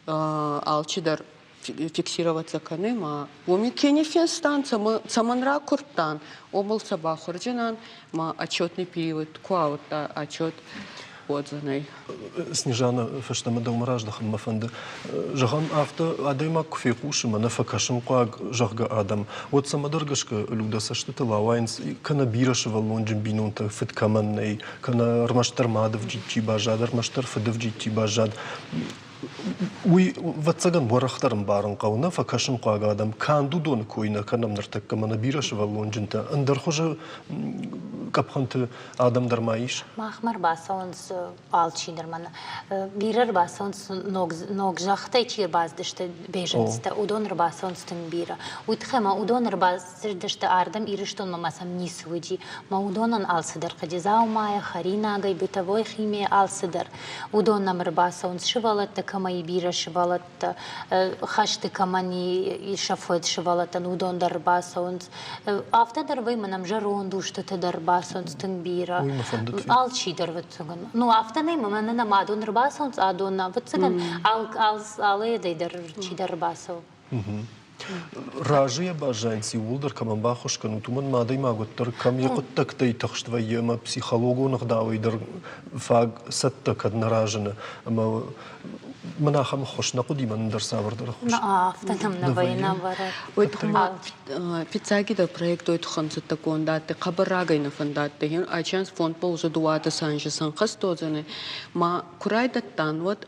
Алчидӕр фиксироваться кӕны ма уоми ке не фенстан, цӕмӕн ракурдтан, уобӕл сӕ бахуӕрдзинан ма отчетный период ку аудта отчет уодзӕнӕй. Снежана, фӕстӕмӕ дӕумӕ раздӕхын мӕ фӕнды. Зӕгъӕм, афтӕ адӕймаг куы фехъусы, мӕнӕ фӕкӕсынхъуаг, зӕгъгӕ, адӕм, уӕд цӕмӕдӕр гӕсгӕ Людӕ цӕстытыл ауайынц, кӕнӕ бирӕ сывӕллонджын бинонтӕ фыд кӕмӕн нӕй, кӕнӕ ӕрмӕстдӕр мады вджид чи баззад, ӕрмӕстдӕр фыды вджид чи баззад. Уый, ӕвӕццӕгӕн, уӕрӕхдӕр ӕмбарын хъӕуы, нӕ фӕкӕсынхъуаг адӕм канд уыдоны кой нӕ кӕнӕм ныртӕккӕ, мӕнӕ бирӕ сывӕллонджынтӕ, ӕндӕр хуызы къӕпхӕнты адӕм дӕр ма ис? Махмӕ ӕрбацӕуынц алчидӕр мӕнӕ. Бирӕ ӕрбацӕуынц ног, ног зӕххытӕй чи ӕрбацыдысты беженцтӕ, уыдон ӕрбацӕуынц тынг бирӕ. Уый тыххӕй ма уыдон ӕрбацыдысты ардӕм Ирыстонмӕ ма сӕм ницы уыди. Ма уыдонӕн алцыдӕр хъуыди дзаумайӕ, хӕринагӕй, бытовой химийӕ, алцыдӕр. Уыдон нӕм ӕрбацӕуынц сывӕллӕттӕ, кӕмӕ и бирӕ сывӕллӕттӕ, хӕсты кӕмӕн и сӕ фыд сывӕллӕттӕн, уыдон дӕр ӕрбацӕуынц. Афтӕ дӕр вӕййы, мӕнӕм зӕронд устытӕ дӕр ӕрбацӕуынц тынг бирӕ. Алчи дӕр ӕвӕццӕгӕн. Ну, афтӕ нӕй, мӕнӕ нӕм адон ӕрбацӕуынц, адон нӕ. Ӕвӕццӕгӕн, алы едӕй дӕр чидӕр ӕрбацӕуы. Разыйӕ баззайынц иууылдӕр, кӕмӕн баххуыс кӕнут, уымӕн ма адӕймаг уӕддӕр кӕм йӕ хъуыддӕгтӕй тыхст вӕййы ӕмӕ психологон ӕгъдауӕй дӕр фаг цӕттӕ кӕд нӕ разыны. Ӕмӕ мын ахӕм ӕххуыс нӕ хъуыди, мӕнӕн дӕр цавӕрдӕр ӕххуыс. Афтӕ нӕм нӕ вӕййы, нӕ вӕры. Уой туххӕн фиццагидӕр проект уой туххӕн цӕттӕгонд адтӕй, хъӕбӕр рагӕй нӕ фӕндадтӕй. Ачанс фондбол уже дууадӕс анзи сӕнхӕст уодзӕнӕй. Ма ку райдӕдтан, уӕд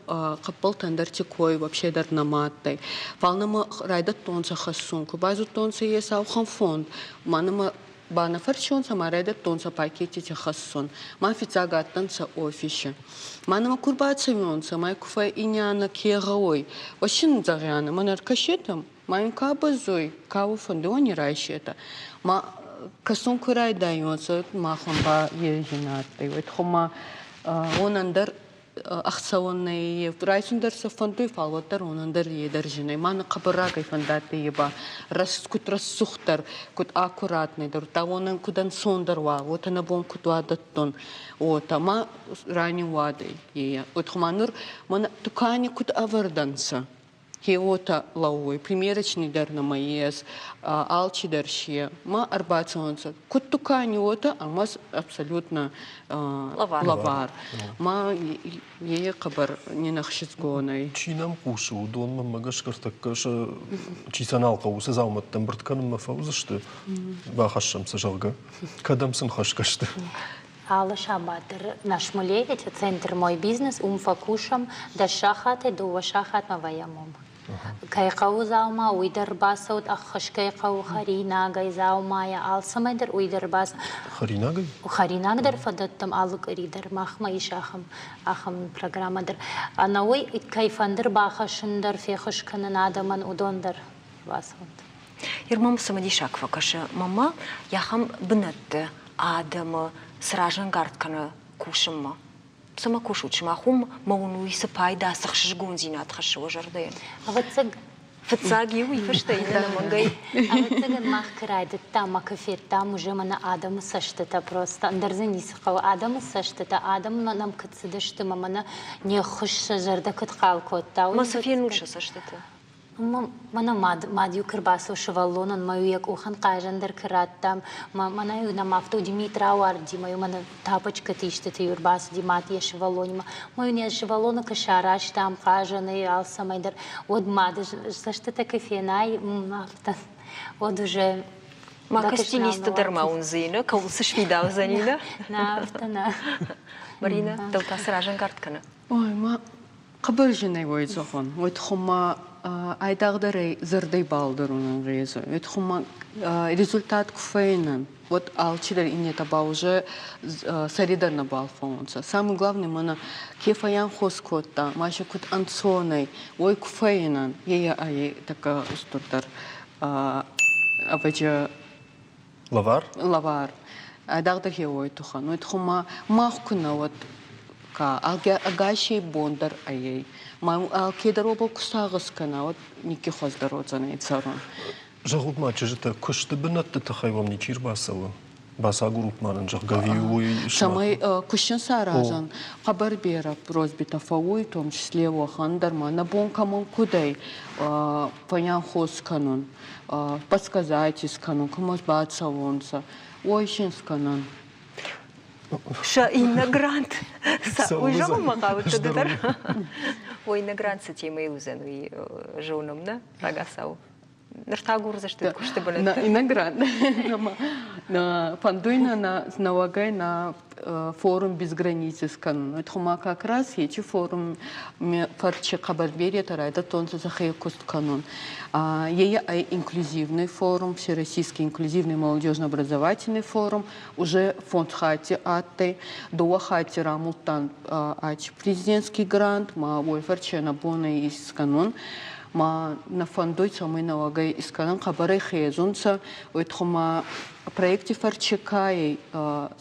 хъӕппӕлтӕн дӕр кой вообще дӕр нӕма адтӕй. Фал нӕмӕ райдӕдтонцӕ хӕссун, ку базудтонцӕ е саухан фонд, ма нӕмӕ ба нӕ фӕрсионцӕ, ма райдӕдтонцӕ пакетити хӕссун. Ма фиццаг адтӕнцӕ офиси. Ма нӕмӕ ку рбацӕуионцӕ, ма ку фӕййинианӕ ке гъӕуй, уӕсин зӕгъианӕ, мӕн ӕркӕсетӕ, ма ин ка бӕззуй, ка уо фӕндуй, уони райсетӕ. Ма кӕсун ку райдайонцӕ, махӕн ба е зин адтӕй. Уӕд хумӕ уонӕн дӕр ӕхцӕуӕн нӕй, райсун дӕр сӕ фӕндуй, фал уӕддӕр уонӕн дӕр е дӕр зин ӕй. Ма нӕ хъӕбӕр рагӕй фӕндадтӕй е ба куд рӕсугъддӕр, куд аккуратнӕйдӕр, удта уонӕн куд ӕнцондӕр уа, уотӕ нӕ бон куд уа дӕттун, уотӕ. Ма ранеуадӕй е. Уӕд хумӕ нур мӕнӕ тукани куд ӕвӕрд ӕнцӕ, Хеуотӕ лӕууй, примерочный дӕр нӕмӕ ес, алчидӕр си ма ӕрбацӕунцӕ. Куд тукани уотӕ, ӕма абсолютно лӕвар. Ма е хъӕбӕр не нӕхсицгон ӕй. Чи нӕм хъусы, уыдонмӕ мӕ гӕсгӕ ӕртӕккӕ чи сӕ нал хъӕуы, уыцы дзаумӕттӕ ӕмбырд кӕнынмӕ фӕуыдзысты, бахӕссӕм сӕ, зӕгъгӕ. Кӕдӕм сын хӕсгӕ сты? Алы сабат дӕр нӕ Шмулевичы центр «Мой бизнес» уым фӕкусӕм 10 сахатӕй 2 сахатмӕ вӕййӕм уым. Кӕй хъӕуы дзаума, уый дӕр бацӕут, ӕххуыс кӕй хъӕуы хӕринагӕй, дзаумайӕ, алцӕмӕй дӕр уый дӕр бацӕут. Хӕринагӕй? Хӕринаг дӕр фӕдӕттӕм алы къуыри дӕр. Махмӕ ис ахӕм, ахӕм программӕ дӕр. Ӕнӕуый кӕй фӕнды бахӕссын дӕр, феххуыс кӕнын адӕмӕн, уыдон дӕр бацӕуӕнт. Ир мӕм цымыдисаг фӕкӕсы, мама ахӕм бынӕтты адӕмы цы разӕнгард кӕны кусынмӕ? Цӕмӕ кусут сымах уым, мӕ уын уый цы пайда, цы хсызгондзинад хӕссы уӕ зӕрдӕйӕн? Ӕвӕццӕг Фыццаг иу уый фӕстӕ иннӕ нӕмӕнгӕй. Ӕвӕццӕгӕн мах куы райдыдтам ӕмӕ куы федтам уже мӕнӕ адӕмы цӕстытӕ просто ӕндӕр дзы ницы хъӕуы. Адӕмы цӕстытӕ, адӕм нӕм куыд цыдысты ӕмӕ мӕнӕ не ххуыс сӕ зӕрдӕ куыд хъал кодта. Ма цы фенут сӕ цӕстыты? Мӕнӕ мад, мад-иу куы рбацӕуы сывӕллонӕн, мӕ-иу йӕ къухӕн хъазӕн дӕр куы радтам, мӕнӕ-иу нӕм афтӕ уыди мит рауарди, мӕ-иу мӕнӕ тапочкӕты истыты-иу ӕрбацыди мад йӕ сывӕллонимӕ. Мӕ-иу йӕ сывӕллоны куы сарӕзтам хъазӕнӕй, алцӕмӕй дӕр, уӕд мады цӕстытӕ куы фенай, афтӕ, уӕд уже Ма костюмисты дӕр ма уындзыйны, кӕуыл цы сфидаудзӕни, нӕ? Нӕ, афтӕ нӕ. Марина, дӕу та цы разӕнгард кӕны? Ой, ма Хъӕбӕр зинӕй уой зӕгъун. Уӕд хумӕ айдагъдӕрӕй зӕрдӕй балдӕрун ӕнгъезуй. Уӕд хумӕ результат ку фӕййинӕн, уӕд алчидӕр иннетӕ ба уже сӕри дӕр нӕбал фӕуунцӕ. Самый главный мӕнӕ ке фӕййанхос кодта, ма си куд ӕнцонӕй, уой ку фӕййинӕн, е ӕй тӕккӕ устурдӕр ӕвӕджи Лавар? Лавар. Айдагъдӕр хеуой тухӕн. Уой тухӕн мах ку нӕ уӕд ка ӕгасей бон дӕр ӕй. Ма алкедӕр уобӕл ку сагъӕс кӕна, уӕд никки хуӕздӕр уодзӕнӕй цӕрун. Зӕгъут ма, чызджытӕ, куысты бынӕтты тыххӕй уӕм ничи рбацӕуы? Бацагурут ма нын, зӕгъгӕ, уый Цӕмӕй куыстӕн саразӕн хъӕбӕр берӕ просьбитӕ фӕууй, в том числе уӕхӕн дӕр ма нӕ бон кӕмӕн куд ӕй фӕййанхос кӕнун. Подсказать искӕнун, кумӕ бацӕуонцӕ, уой син скӕнӕн. Сӕ иннӕ грант, уый зӕгъынмӕ хъавыдтӕ ды дӕр? Ой, иннӕ грант цы темӕйыл уыдзӕн, уый зонӕм, нӕ, рагацау. Ныр та агурдзысты куысты бынӕттӕ. Иннӕ грант. Фӕндуй нӕ нӕуӕгӕй нӕ форум без границ искӕнун. Уотӕ как раз ечи форум фӕрчи хъӕбӕр беретӕ райдӕдтонцӕ сӕхе куст кӕнун. Е ӕй инклюзивный форум, Всероссийский инклюзивный молодежно-образовательный форум. Уже фонд хатти адтӕй, дууӕ хатти рамулдтан ачи президентский грант, ма уой фӕрчи ӕнӕбонӕй искӕнун. Ма нӕ фӕндуй, цӕмӕй нӕуӕгӕй искӕнӕн хъӕбӕрӕй хезунцӕ, уой туххӕй проекти фӕрчи ка ӕй,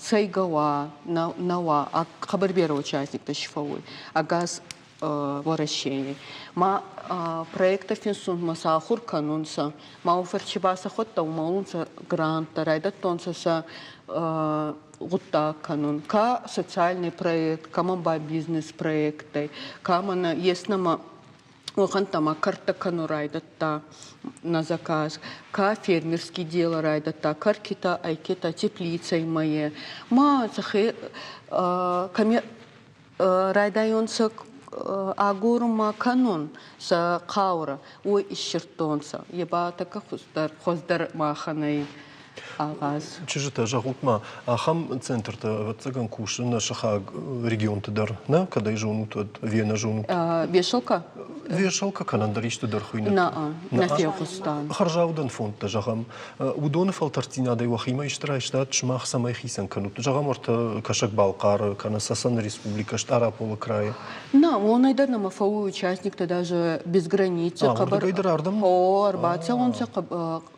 сӕйгӕ уа, нӕ уа, хъӕбӕр берӕ участниктӕ си фӕууй ӕгас Уӕрӕсейӕй. Ма проекттӕ финсунмӕ сӕ ахур кӕнунцӕ, ма фӕрчи ба сӕхуӕдтӕ умӕлунцӕ гранттӕ, райдӕдтонцӕ сӕ гъуддаг кӕнун. Ка социальный проект, кӕмӕн ба бизнес-проекттӕй, ка мӕнӕ ес нӕмӕ уӕхӕнттӕ кӕрдтӕ кӕнун райдӕдта на заказ, ка фермерский дело райдӕдта, кӕркитӕ, ӕйкетӕ, теплицӕй мӕйе. Ма сӕхе кӕми райдайонцӕ агорунмӕ кӕнун сӕ хъаурӕ, уой иссирдтонцӕ. Е ба тӕккӕ хуӕздӕр, хуӕздӕр махӕн ӕй агъаз. Чызджытӕ, зӕгъут-ма, ахӕм центртӕ, ӕвӕццӕгӕн, кусы нӕ сыхаг регионты дӕр, нӕ? Кӕд ӕй зонут, уӕд ӕви нӕ зонут? Вешалка? Вешалка кӕнӕ ӕндӕр исты дӕр хуыйны? Нӕ, нӕ фехъуыстам. Хӕрзаудӕн фондтӕ, зӕгъӕм, уыдоны фӕлтӕрддзинадӕй уӕхимӕ исты райстат, сымах цӕмӕй хицӕн кӕнут? Зӕгъӕм, ӕртӕ Кӕсӕг-Балхъары кӕнӕ Цӕцӕны республикӕ, Стъараполы крайы. Нӕ, уонӕй дӕр нӕмӕ фӕууй участниктӕ даже без границы. А, уырдыгӕй дӕр ардӕм? О, ӕрбацӕуынцӕ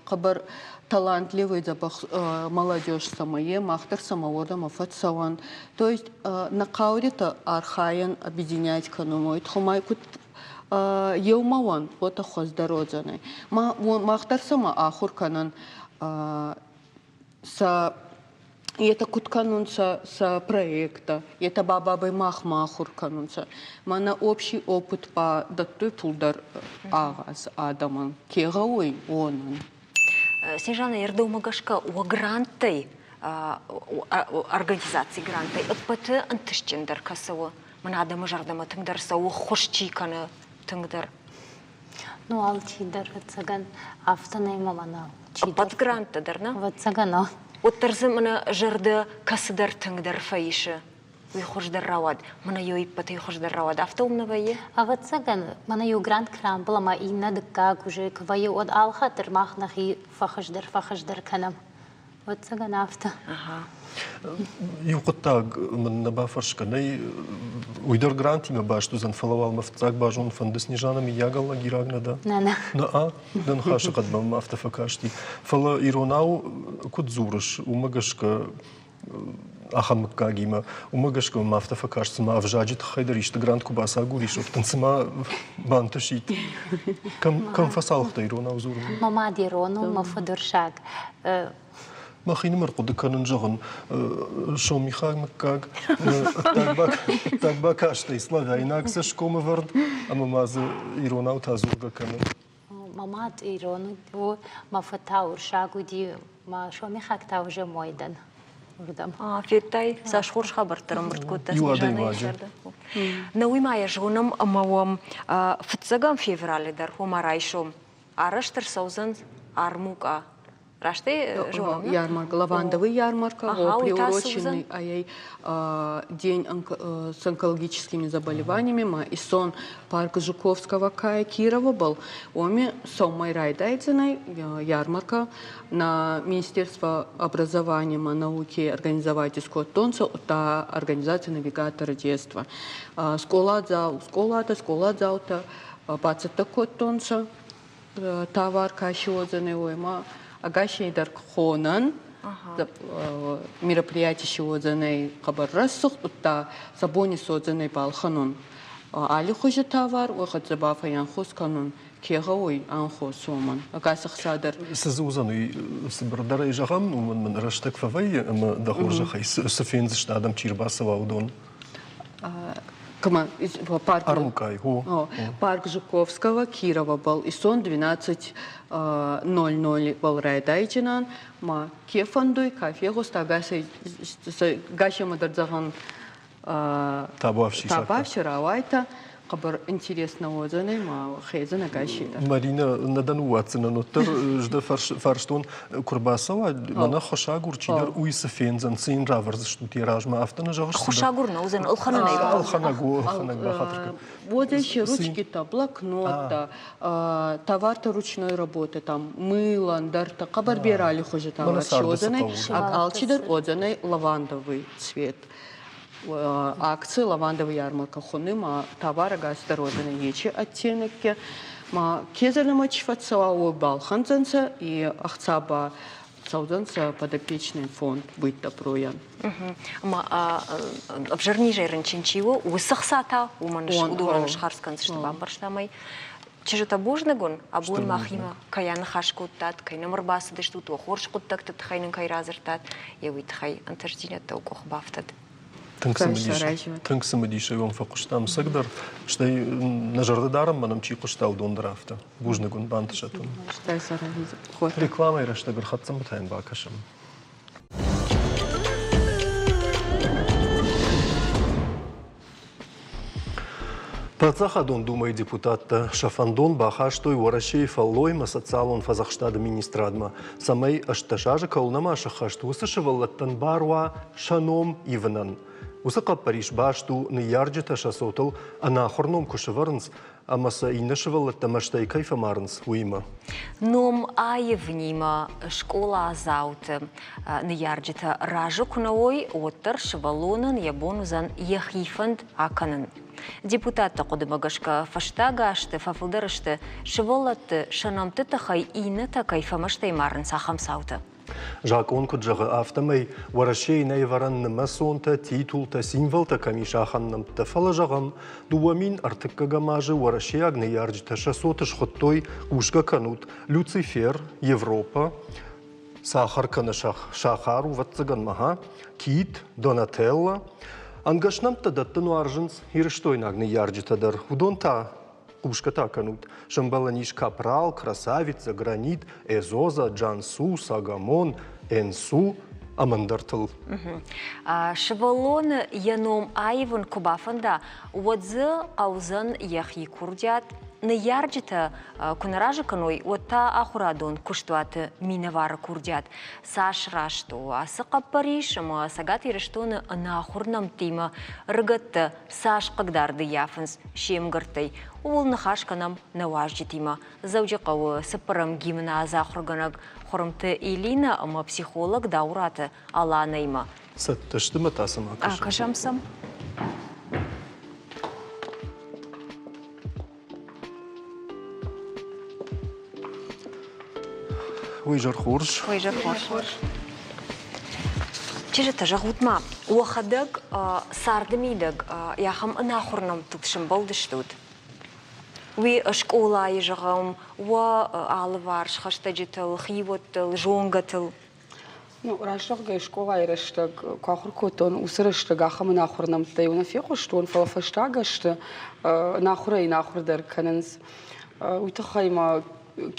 хъӕбӕр талантливый дзӕбӕх молодежь цӕмӕй мах дӕр сӕмӕ уордӕмӕ фӕццӕуӕн. То есть нӕ хъауритӕ архайӕн объединять кӕнун, уой туххӕй куд еумӕ уӕн, уотӕ хуӕздӕр уодзӕнӕй. Мах дӕр сӕмӕ ахур кӕнӕн сӕ етӕ куд кӕнунцӕ сӕ проекттӕ, етӕ ба бабӕй махмӕ ахур кӕнунцӕ. Мӕнӕ общий опыт ба дӕттуй фулдӕр агъаз адӕмӕн, ке гъӕуй, уонӕн. Снежана, ӕрдӕумӕ гӕсгӕ уӕ гранттӕй, организаци гранттӕй ӕппӕты ӕнтыстджындӕр кӕцы у? Мӕн адӕмы зӕрдӕмӕ тынгдӕр цӕуы, ххуыс чи кӕны тынгдӕр? Ну, алчидӕр, ӕвӕццӕгӕн, афтӕ нӕй мӕнӕ. Ӕппӕт гранттӕ дӕр, нӕ? Ӕвӕццӕгӕн, Уӕддӕр дзы мӕнӕ зӕрдӕ кӕцыдӕр тынгдӕр фӕисы. Уый хуыздӕр рауад, мӕнӕ йӕ иппӕтӕй хуыздӕр рауад. Афтӕ уым нӕ вӕййы? Ӕвӕццӕгӕн, мӕнӕ иу грант куы рамбыл ӕмӕ иннӕ дыккаг уже куы вӕййы, уӕд алхатт дӕр мах нӕхи фӕхуыздӕр-фӕхуыздӕр кӕнӕм. Ӕвӕццӕгӕн, афтӕ. Иу хъуыддаг мын нӕ бафӕрсгӕ нӕй, уый дӕр грантимӕ баст уыдзӕн, фӕлӕ уал мӕ фыццаг базонын фӕнды, Снежана, мыййаг алагираг нӕ дӕ? Нӕ, нӕ. Нӕ, дӕ ныхасы хъӕдмӕ мӕм афтӕ фӕкасти. Фӕлӕ иронау куыд дзурыс, уымӕ гӕсгӕ ахӕм мыггагимӕ. Уымӕ гӕсгӕ мӕм афтӕ фӕкаст, цыма ӕвзаджы тыххӕй дӕр исты грант куы бацагурис, уӕд дын цыма бантысид. Кӕм фӕцалх дӕ иронау дзурын? Мӕ мад ирон у, мӕ фыд уырсаг. Мӕхинымӕр хъуыды кӕнын, зӕгъын, сомихаг мыггаг ӕддаг бакастӕй славяйнаг цӕсгомы вӕрд, ӕмӕ ма дзы иронау та дзургӕ кӕны. Мӕ мад ирон у, мӕ фыд та уырсаг уыди, мӕ сомихаг та уже мой дӕн. Уырдӕм. Федтай, цас хорз хабӕрттӕ ӕрӕмбырд кодта Снежанайы зӕрдӕ. Нӕ уый ма йӕ зонӕм, ӕмӕ уӕм фыццӕгӕм февралы дӕр, ома райсом, арӕзт ӕрцӕудзӕн армукъа. Раст ӕй зонӕм? Ярмарка, лавандовый ярмарка, ага, приуроченный ай день с онкологическими заболеваниями, ма исон парк Жуковского Кая Кирова был, оми сомай райдайдзӕнӕй ярмарка на Министерство образования и науки организовать искодтонца та организация навигатора детства. Скъоладзау, скъолата, скъоладзаутӕ бацӕттӕ кодтонцӕ товар кӕси уодзӕнӕй уой ма ӕгасей дӕр хонӕн мероприятие си уодзӕнӕй хъӕбӕр рӕсугъд, удта сӕ бони содзӕнӕй балхӕнун аллихузи товар, уой хӕццӕ ба фӕйанхос кӕнун ке гъӕуй анхос уомӕн. Ӕгас ӕхца дӕр. Цы дзы уыдзӕн, уый цыбырдӕрӕй зӕгъӕм, уымӕн мын рӕстӕг фӕвӕййы ӕмӕ дӕ хорзӕхӕй цы фендзысты адӕм, чи рбацӕуа, уыдон? Парк, Армукъай, о. Парк Жуковского, Кирова был. Исон 12:00 был райдайджынӕн. Ма ке фӕндуй, ка фегъуста, гасемӕ дӕр зӕгъӕн Табуафси Табуафси рауайта. Хъӕбӕр интересно уодзӕнӕй ма хезӕнӕ гасидӕ. Марина, нӕ дӕ ныууадздзынӕн, уӕддӕр ӕз дӕ фарстон куы рбацӕуа, мӕнӕ хуысагур чидӕр, уый цы фендзӕн, цы йын равӕрдзыстут йӕ размӕ, афтӕ нӕ зӕгъыс? Хуысагур нӕ уыдзӕн, ӕлхӕнӕнӕй Ӕлхӕнӕг у, ӕлхӕнӕг бахатыр кӕн. Уодзӕй ручкитӕ, блокноттӕ, товартӕ ручной работы, там мыло, ӕндӕртӕ, хъӕбӕр берӕ аллихузи товар уодзӕнӕй, алчидӕр уодзӕнӕй лавандовый цвет. Акци лавандовый ярмарка хуны ма товар ӕгасдӕр уодзӕнӕй ечи оттенокке ма ке зӕрдӕмӕ чи фӕццӕуа, уой балхӕндзӕнцӕ и ӕхца ба цӕудзӕнцӕ подопечный фонд Быть добройӕн. Ӕма ӕвзӕр низӕй рынчын чи у, уыцы хца та уымӕн уыдонӕн схардз кӕндзысты, бамбӕрстам ӕй. Чызджытӕ бузныг уын, абон махимӕ кӕй аныхас кодтат, кӕй нӕм ӕрбацыдыстут, уӕ хорз хъуыддӕгты тыххӕй нын кӕй радзырдтат, йӕ уый тыххӕй ӕнтыстдзинӕдтӕ уӕ къухы бафтӕд. Тынг цымыдисӕй уӕм фӕхъуыстам ӕцӕгдӕр, стӕй нӕ зӕрдӕ дарӕм, мӕнӕм чи хъуыста, уыдон дӕр афтӕ. Бузныг уын, бантысӕт уын. Рекламӕйы рӕстӕг ӕрхӕццӕ та йын бакӕсӕм. Паддзахадон Думӕйы депутаттӕ сӕ фӕндон бахастой Уӕрӕсейы фӕллоймӕ социалон фӕдзӕхстады министрадмӕ, цӕмӕй 18 азы кӕуыл нӕма сӕххӕст, уыцы сывӕллӕттӕн бар уа сӕ ном ивынӕн. Уыцы хъӕппӕрис баст у, ныййарджытӕ сӕ цотыл ӕнахуыр ном куы сӕвӕрынц ӕмӕ сӕ иннӕ сывӕллӕттӕ мӕстӕй кӕй фӕмарынц, уыимӕ. Ном аивынимӕ скъоладзауты ныййарджытӕ разы куы нӕ уой, уӕддӕр сывӕллонӕн йӕ бон уыдзӕн йӕхи фӕнд акӕнын. Депутатты хъуыдымӕ гӕсгӕ, фӕстаг азты фӕфылдӕр сты сывӕллӕтты сӕ нӕмтты тыххӕй иннӕтӕ кӕй фӕмӕстӕй марынц, ахӕм цаутӕ. Закъон куыд зӕгъы, афтӕмӕй Уӕрӕсейы нӕй ӕвӕрӕн нымӕцонтӕ, титултӕ, символтӕ кӕм ис, ахӕм нӕмттӕ. Фӕлӕ, зӕгъӕм, 2001 азы уӕрӕсейаг ныййарджытӕ сӕ цоты схуыдтой «Хъусгӕ кӕнут, Люцифер, Европа, сахар кӕнӕ сахар у, ӕвӕццӕгӕн, ма, Кит, Донателло. Ӕнгӕс нӕмттӕ дӕттын уарзынц ирыстойнаг ныййарджытӕ дӕр. Уыдон та хъусгӕ та кӕнут. Сӕмбӕлӕн ис Капрал, Красавица, Гранит, Эзоза, Джансу, Сагамон, Энсу ӕмӕ ӕндӕртыл. Сывӕллоны йӕ ном аивын куы бафӕнда, уӕд дзы хъӕудзӕн йӕхи курдиат. Ныййарджытӕ куы нӕ разы кӕной, уӕд та ахуырадон куыстуаты минӕвары курдиат. Цас раст у ацы хъӕппӕрис ӕмӕ Цӕгат Ирыстоны ӕнахуыр нӕмттимӕ рыгӕттӕ цас хъыгдард ӕййафынц се мгӕрттӕй, ууыл ныхас кӕнӕм нӕ уазджытимӕ. Дзӕуджыхъӕуы цыппӕрӕм гимназы ахуыргӕнӕг Хуырымты Элинӕ ӕмӕ психолог Дауыраты Аланӕимӕ. Цӕттӕ сты мӕ та цӕмӕ кӕсӕм? Кӕсӕм сӕм. Уый зӕр хорз. Уый зӕр хорз. Чызджытӕ, зӕгъут-ма, уӕхӕдӕг царды мидӕг ахӕм ӕнахуыр нӕмттыл сӕмбӕлдыстут? Уый скъолайы, зӕгъӕм, уӕ алыварс хӕстӕджытыл, хиуӕттыл, зонгӕтыл? Ну, раст зӕгъгӕй, скъолайы рӕстӕг куы ахуыр кодтон, уыцы рӕстӕг ахӕм ӕнахуыр нӕмттӕй нӕ фехъуыстон, фӕлӕ фӕстаг ӕзты ӕнахуырӕй ӕнахуырдӕр кӕнынц. Уый тыххӕй ма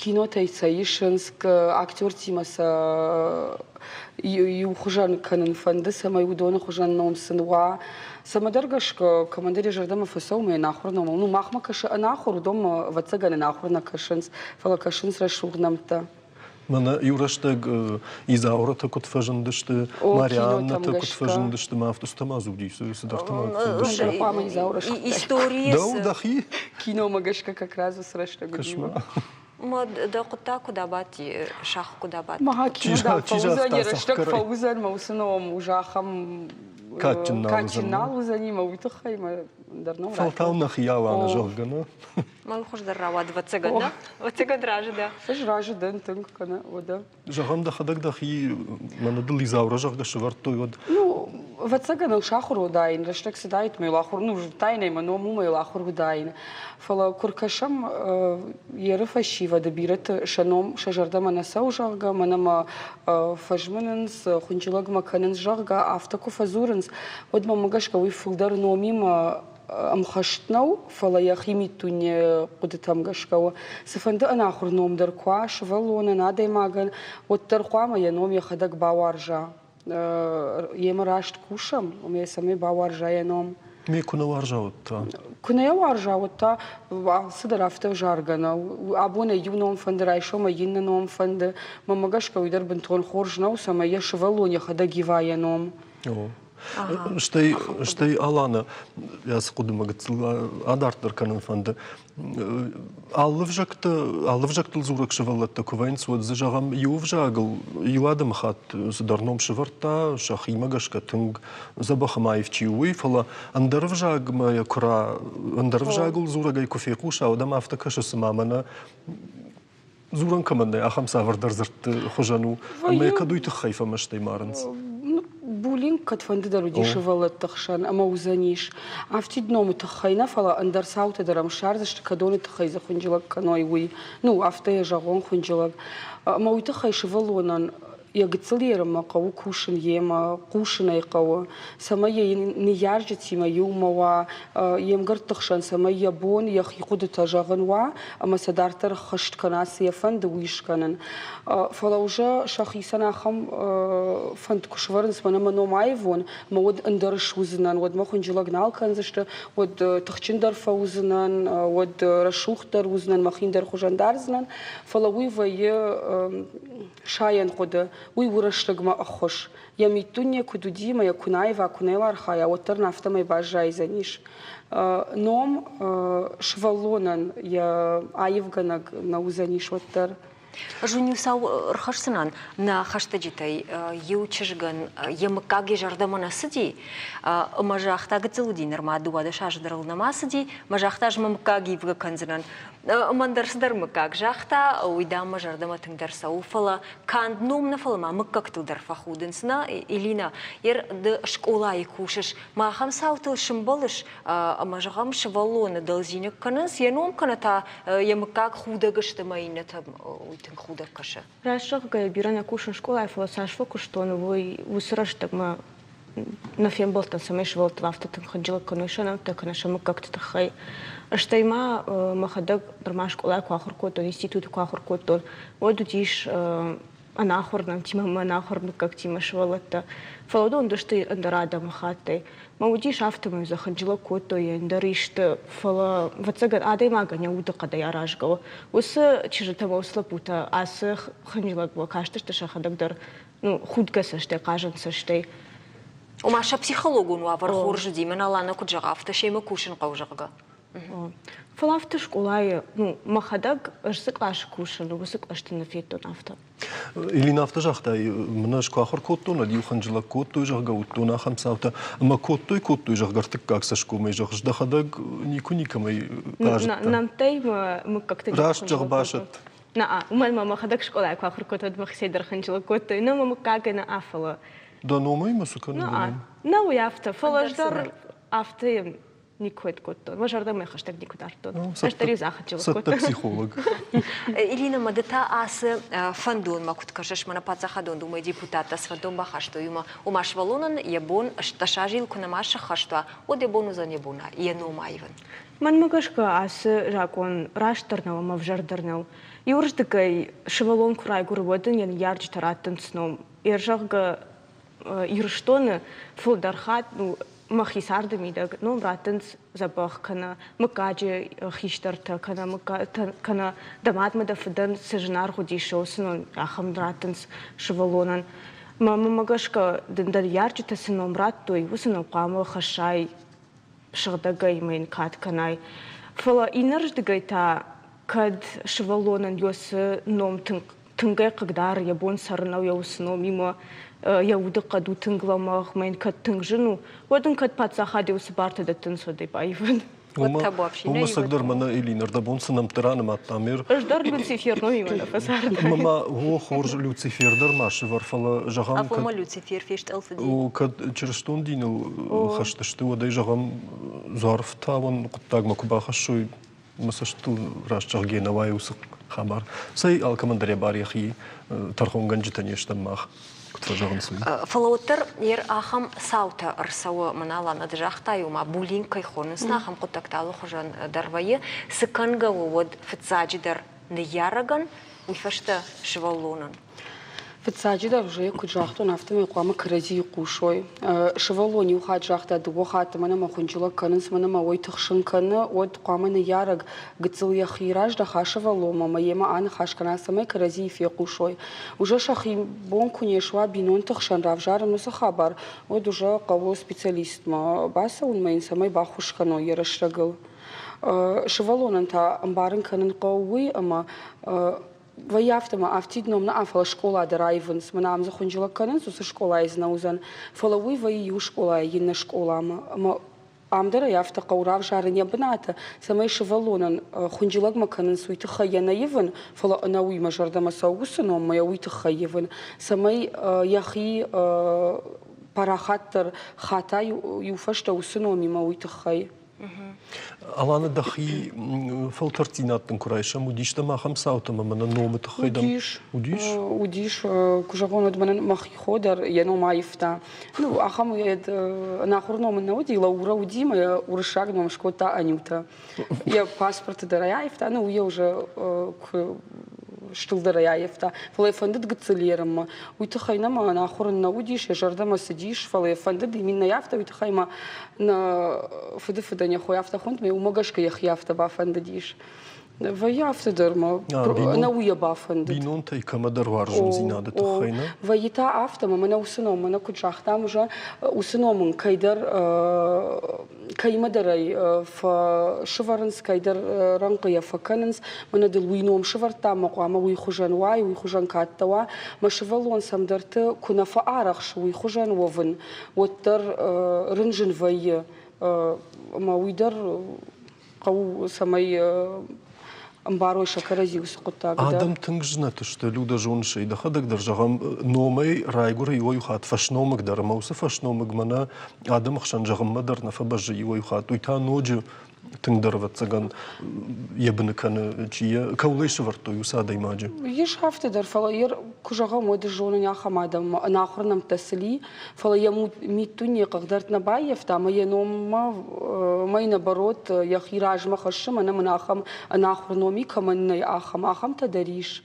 кинотӕй сӕ исынц, актертимӕ сӕ иу хуызӕн кӕнын фӕнды, цӕмӕй уыдоны хуызӕн ном сын уа. Цӕмӕдӕр гӕсгӕ кӕмӕндӕр йӕ зӕрдӕмӕ фӕцӕуы мӕ ӕнахуыр номыл. Ну, махмӕ кӕсы ӕнахуыр, уыдонмӕ, ӕвӕццӕгӕн, ӕнахуыр нӕ кӕсынц, фӕлӕ кӕсынц рӕсугъд нӕмттӕ. Мӕнӕ иу рӕстӕг Изауратӕ куыд фӕзындысты, Марианнӕтӕ куыд фӕзындысты, мӕ афтӕ ма дзуди, цыдӕртӕ ма фӕзындысты. Хъуамӕ Изаура Историйы Дӕу дӕхи? Киномӕ гӕсгӕ как раз уыцы рӕстӕг уыди. Ма дӕ хъуыддаг куыд абадти, сах куыд абадти? Ма кино дам фӕуыдзӕн, йӕ рӕстӕг фӕуыдзӕн, мӕ уыцы ном уже ахӕм кадджын нал уыдзӕни, мӕ уый тыххӕй мӕ дӕр ном Фӕлтау нӕхи Аланы зӕгъгӕ, нӕ? Мӕн хуыздӕр рауад, ӕвӕццӕгӕн, нӕ? Ӕвӕццӕгӕн разы дӕ. Ӕз разы дӕн тынг, кӕнӕ уӕдӕ. Зӕгъӕм, дӕхӕдӕг дӕхи мӕнӕ дыл Изаура, зӕгъгӕ, сӕвӕрдтой, уӕд. Ну, ӕвӕццӕгӕн ыл сахуыр уыдаин, рӕстӕг цыдаид, мӕ йыл ахуыр, ну, зыдтаин ӕй, мӕ ном у, мӕ йыл ахуыр уыдаин. Фӕлӕ куы ркӕсӕм еры фӕсивӕды бирӕты сӕ ном сӕ зӕрдӕмӕ нӕ цӕуы, зӕгъгӕ, мӕнӕ мӕ фӕзмынынц, хуынджылӕгмӕ кӕнынц, зӕгъгӕ, афтӕ куы фӕдзурынц, уӕд мӕнмӕ гӕсгӕ уый фылдӕр номимӕ ӕмхӕст нӕу, фӕлӕ йӕхи миддуне хъуыдытӕм гӕсгӕ у. Цыфӕнды ӕнахуыр ном дӕр куы уа сывӕллонӕн, адӕймагӕн, уӕддӕр хъуамӕ йӕ ном йӕхӕдӕг бауарза. Йемӕ раст кусӕм, ӕмӕ йӕ цӕмӕй бауарза йӕ ном. Ме куы нӕ уарза, уӕд та? Куы нӕ йӕ уарза, уӕд та алцыдӕр афтӕ ӕвзаргӕ нӕу. Абонӕй иу ном фӕнды, райсомӕй иннӕ ном фӕнды. Мӕнмӕ гӕсгӕ уый дӕр бынтон хорз нӕу, цӕмӕй йӕ сывӕллон йӕхӕдӕг ива йӕ ном. Стӕй, стӕй Алана, ацы хъуыдымӕ гыццыл адарддӕр кӕнын фӕнды. Алы ӕвзӕгтӕ, алы ӕвзӕгтыл дзурӕг сывӕллӕттӕ куы вӕййынц, уӕд дзы, зӕгъӕм, иу ӕвзагыл иу адӕмыхатт цыдӕр ном сӕвӕрдта, сӕхимӕ гӕсгӕ тынг дзӕбӕх ӕмӕ аив чи у, уый, фӕлӕ ӕндӕр ӕвзагмӕ йӕ куы ра, ӕндӕр ӕвзагыл дзурӕгӕй куы фехъуса, уӕд ӕм афтӕ кӕсы, цыма мӕнӕ дзурӕн кӕмӕн нӕй, ахӕм цавӕрдӕр дзырдты хуызӕн у. Ӕмӕ кӕд уый тыххӕй фӕмӕстӕй марынц? Буллинг кӕдфӕнды дӕр уыди сывӕллӕтты хсӕн ӕмӕ уыдзӕнис. Афтид номы тыххӕй нӕ, фӕлӕ ӕндӕр цаутӕ дӕр ӕм ссардзысты, кӕдоны тыххӕй дзы хуынджылӕг кӕной, уый. Ну, афтӕ йӕ зӕгъон хуынджылӕг. Ӕмӕ уый тыххӕй сывӕллонӕн йӕ гыццыл ерынмӕ хъӕуы кусын йемӕ, хъусын ӕй хъӕуы, цӕмӕй йӕ ныййарджытимӕ иумӕ уа, йе мгӕртты хсӕн, цӕмӕй йӕ бон йӕхи хъуыдытӕ зӕгъын уа ӕмӕ сӕ дарддӕр ӕххӕст кӕна, цы йӕ фӕнды, уый скӕнын. Фӕлӕ уже сӕхицӕн ахӕм фӕнд куы сӕвӕрынц, мӕнӕ мӕ ном аивон, ӕмӕ уӕд ӕндӕр суыдзынӕн, уӕд мӕ хуынджылӕг нал кӕндзысты, уӕд тыхджындӕр фӕуыдзынӕн, уӕд рӕсугъддӕр уыдзынӕн, мӕхи ӕндӕр хуызӕн дардзынӕн. Фӕлӕ уый вӕййы сайӕн хъуыды, уый у рӕстӕгмӕ ӕххуыс. Йӕ миддуне куыд уыди ӕмӕ йӕ куы нӕ аива, куы нӕ йыл архайа, уӕддӕр ын афтӕмӕй баззайдзӕнис. Ном сывӕллонӕн йӕ аивгӕнӕг нӕ уыдзӕнис уӕддӕр. Ӕз уын иу цау ӕрхӕсдзынӕн. Нӕ хӕстӕджытӕй иу чызгӕн йӕ мыггаг йӕ зӕрдӕмӕ нӕ цыди, ӕмӕ загъта, гыццыл уыди нырма 12 азы дӕр ыл нӕма цыди, ӕмӕ загъта, ӕз мӕ мыггаг ивгӕ кӕндзынӕн. Мӕн дӕр цыдӕр мыггаг загъта, уый, дам, мӕ зӕрдӕмӕ тынгдӕр цӕуы, фӕлӕ канд ном нӕ, фӕлӕ ма мыггӕгтыл дӕр фӕхудынц, нӕ, Элина, ер ды скъолайы кусыс, ма ахӕм цаутыл сымбӕлыс, ӕмӕ, зӕгъӕм, сывӕллоны дӕлдзиныг кӕнынц йӕ ном кӕнӕ та йӕ мыггаг худӕг сты ӕмӕ иннӕтӕм уый тынг худӕг кӕсы. Раст зӕгъгӕйӕ, бирӕ нӕ кусын скъолайы, фӕлӕ цас фӕкуыстон, уый уыцы рӕстӕгмӕ нӕ фембӕлдтӕн, цӕмӕй сывӕллӕттыл афтӕ тынг хынджылӕг кӕной сӕ нӕмттӕ кӕнӕ сӕ мыггӕгты тыххӕй. Стӕй ма мӕхӕдӕг нырма скъолайы куы ахуыр кодтон, институты куы ахуыр кодтон, уӕд уыдис ӕнахуыр нӕмттимӕ ӕмӕ ӕнахуыр мыггӕгтимӕ сывӕллӕттӕ. Фӕлӕ уыдон уыдысты ӕндӕр адӕмыхаттӕй. Мӕ уыдис афтӕмӕй дзы хынджылӕг кодтой ӕндӕр исты, фӕлӕ, ӕвӕццӕгӕн, адӕймагӕн йӕ удыхъӕдӕй аразгӕ у. Уыцы чызджытӕ ӕмӕ уыцы лӕппутӕ ацы хынджылӕгмӕ кастысты сӕхӕдӕг дӕр ну, худгӕ цӕстӕй, хъазӕн цӕстӕй. Ома сӕ психологон уавӕр хорз уыди, мӕнӕ Лана куыд зӕгъа, афтӕ семӕ кусын хъӕуы, зӕгъгӕ. Фӕлӕ афтӕ скъолайы, ну, мӕхӕдӕг ӕз цы къласы кусын, уыцы кълӕсты нӕ федтон афтӕ. Элина афтӕ загъта, мӕнӕ ӕз куы ахуыр кодтон, уӕд иу хынджылӕг кодтой, зӕгъгӕ, уыдтон ахӕм цаутӕ. Ӕмӕ кодтой, кодтой, зӕгъгӕ, ӕртыккаг цӕсгомӕй, зӕгъ, дӕхӕдӕг никуы никӕмӕй хъазыдтӕ. Нӕмттӕй мӕ мыггӕгты Раст зӕгъ, басӕтт. Нӕ, уымӕн мӕ мӕхӕдӕг скъолайы куы ахуыр кодтон, уӕд мӕхицӕй дӕр хынджылӕг кодтой. Нӕ мӕ мыггагӕй нӕ, фӕлӕ. Дӕ номӕй ма цы кӕнын? Нӕ уый афтӕ, фӕлӕ ӕз дӕр афтӕ никуы кодтон. Мӕ зӕрдӕмӕ хӕстӕг никуы дардтон. Ӕз дӕр-иу дзахыджы кодтон. психолог. Ирина, ма ды та ацы фӕндонмӕ куыд кӕсыс? Мӕнӕ паддзахадон думӕйы депутаттӕ цы фӕндон бахастой, уымӕ, ома сывӕллонӕн йӕ бон 18 азыл куы нӕма сӕххӕст уа, уӕд йӕ бон уыдзӕн йӕ бон йӕ ном аивын. Мӕнмӕ гӕсгӕ, ацы закъон растдӕр нӕу ӕмӕ ӕвзӕрдӕр нӕу. Иуырдыгӕй сывӕллон куы райгуыры, уӕд ын йӕ ныййарджытӕ раттынц ном. Йӕ зӕгъгӕ, Ирыстоны фылдӕр хатт ну, мӕхи царды мидӕг ном раттынц дзӕбӕх кӕнӕ мыггаджы хистӕртӕ, кӕнӕ кӕнӕ дӕ мадмӕ дӕ фыдӕн цы зынаргъ уыдис, уыцы ном ахӕм раттынц сывӕллонӕн. Мӕнмӕ гӕсгӕ дын дӕ ныййарджытӕ цы ном радтой, уыцы ном хъуамӕ хӕссай сыгъдӕгӕй ӕмӕ йын кад кӕнай. Фӕлӕ иннӕрдыгӕй та кӕд сывӕллонӕн йӕ цы ном тынг тынгӕй хъыгдары, йӕ бон цӕрынау йӕ уыцы номимӕ, йӕ удыхъӕд у тынг лӕмӕгъ, мӕ йын кӕд тынг зын у, уӕд ын кӕд паддзахад уыцы бартӕ дӕттынц, уӕд ӕй баивын. Уымӕ цӕгдӕр мӕнӕ Элина, рдӕбон цы нӕмттӕ ранымадта мер. Ӕз дӕр Люцифер номимӕ нӕ фӕцардтӕн. Ӕмӕ ма, о, хорз Люцифер дӕр ма сывӕр, фӕлӕ зӕгъӕм... Афонмӕ Люцифер фестъӕлфыди. О, кӕд чырыстон диныл хӕст сты, уӕд ӕй, зӕгъӕм, дзуарфтауӕн хъуыддагмӕ куы бахӕссой, мӕ цӕстыл раст зӕгъгӕ нӕ уайы уыцы хабар. Цӕй, алкӕмӕн дӕр йӕ бар йӕхи тӕрхонгӕнджытӕ не стӕм мах, куыд фӕзӕгъынц, уый. Фӕлӕ уӕддӕр ер ахӕм цаутӕ ӕрцӕуы, мӕнӕ Лана, ды загътай, ома буллинг кӕй хонынц, ахӕм хъуыддӕгтӕ алыхуызӕн дӕр вӕййы. Цы кӕнгӕ у, уӕд фыццаджыдӕр ныййарӕгӕн, уый фӕстӕ сывӕллонӕн. Фыццаджыдӕр уже куыд загътон, афтӕмӕй хъуамӕ кӕрӕдзийы хъусой. Сывӕллон иу хатт загъта, дыууӕ хатты мӕнӕ мӕ хуынчылӕг кӕнынц, мӕнӕ мӕ уый тыхсын кӕны, уӕд хъуамӕ ныййарӕг гыццыл йӕхи раздӕха сывӕллонмӕ ӕмӕ йемӕ аныхас кӕна, цӕмӕй кӕрӕдзийы фехъусой. Уже сӕхи бон куы не суа бинонты хсӕн равзарын уыцы хабар, уӕд уже хъӕуы специалистмӕ бацӕуынмӕ йын цӕмӕй баххуыс кӕной йӕ рӕстӕгыл. Сывӕллонӕн та ӕмбарын кӕнын хъӕуы уый, ӕмӕ Вӕййы афтӕ ӕмӕ афтид ном нӕ, фӕлӕ скъола дӕр аивынц. Мӕнӕ ам дзы хуынджылӕг кӕнынц, уыцы скъолайы дзы нӕ уыдзӕн. Фӕлӕ уый вӕййы иу скъолайы иннӕ скъоламӕ. Ӕмӕ ам дӕр ӕй афтӕ хъӕуы равзарын йӕ бынаты, цӕмӕй сывӕллонӕн хуынджылӕгмӕ кӕнынц, уый тыххӕй йӕ нӕ ивын, фӕлӕ ӕнӕуый мӕ зӕрдӕмӕ цӕуы уыцы ном, мӕ йӕ уый тыххӕй ивын, цӕмӕй йӕхи парахатдӕр хата иу фӕстӕ уыцы номимӕ, уый тыххӕй. Алана, дӕхи фӕлтӕрддзинад дын куы райсӕм, уыдис дӕм ахӕм цаутӕ ӕмӕ мӕнӕ номы тыххӕй дӕм уыдис? Уыдис? Уыдис, куы зӕгъон, уӕд мӕнӕн мӕхи хо дӕр йӕ ном аивта. Ну, ахӕм ӕнахуыр ном ын нӕ уыди, Лаура уыди, ӕмӕ йӕ уырыссаг ном скодта Анюта. Йӕ паспорты дӕр ӕй аивта, ну, уый уже куы стылдӕр ӕй аивта. Фӕлӕ йӕ фӕндыд гыццыл ерынмӕ. Уый тыххӕй нӕм ӕнахуыр ын нӕ уыдис, йӕ зӕрдӕмӕ цыдис, фӕлӕ йӕ фӕндыд именно афтӕ, уый тыххӕй ма нӕ фыды фыдӕн йӕ хой афтӕ хуынд, уымӕ гӕсгӕ йӕхи афтӕ бафӕндыдис. Вӕййы афтӕ дӕр ма, ӕнӕ уый йӕ бафӕндыд. Бинонтӕй кӕмӕдӕр уарзондзинады тыххӕй, нӕ? Вӕййы та афтӕ, ӕмӕ мӕнӕ уыцы ном, мӕнӕ куыд загътам уже, уыцы ном ын кӕйдӕр кӕимӕдӕр ӕй фӕсывӕрынц, кӕйдӕр рӕнхъы йӕ фӕкӕнынц, мӕнӕ дыл уый ном сывӕрдта ӕмӕ хъуамӕ уый хуызӕн уай, уый хуызӕн кӕд дӕ уа. Мӕ сывӕллон цӕмдӕрты куы нӕ фӕарӕхсы уый хуызӕн уӕвын, уӕддӕр рын зын вӕййы. Ӕмӕ уый дӕр хъӕуы, цӕмӕй ӕмбарой сӕ кӕрӕдзи уыцы хъуыддаг дӕр. Адӕм тынг знӕт сты, Людӕ, зоныс ӕй, дӕхӕдӕг дӕр, зӕгъӕм, номӕй райгуыры иуӕй хатт фӕсномыг дӕр, ӕмӕ уыцы фӕсномыг мӕнӕ адӕмы хсӕн зӕгъынмӕ дӕр нӕ фӕбӕззы иуӕй хатт. Уый та ноджы тынгдӕр, ӕвӕццӕгӕн, йӕ быны кӕны, чи йӕ кӕуыл ӕй сӕвӕрдтой, уыцы адӕймаджы. Ис афтӕ дӕр, фӕлӕ йӕ куы зӕгъӕм, уӕд ӕз зонын ахӕм адӕммӕ ӕнахуыр нӕмттӕ цыли, фӕлӕ йӕ миддуне хъыгдард нӕ баййӕфта ӕмӕ йӕ номмӕ мӕй наоборот йӕхи размӕ хӕссы, мӕнӕ мын ахӕм ӕнахуыр ном и, кӕмӕн нӕй, ахӕм. Ахӕмтӕ дӕр ис.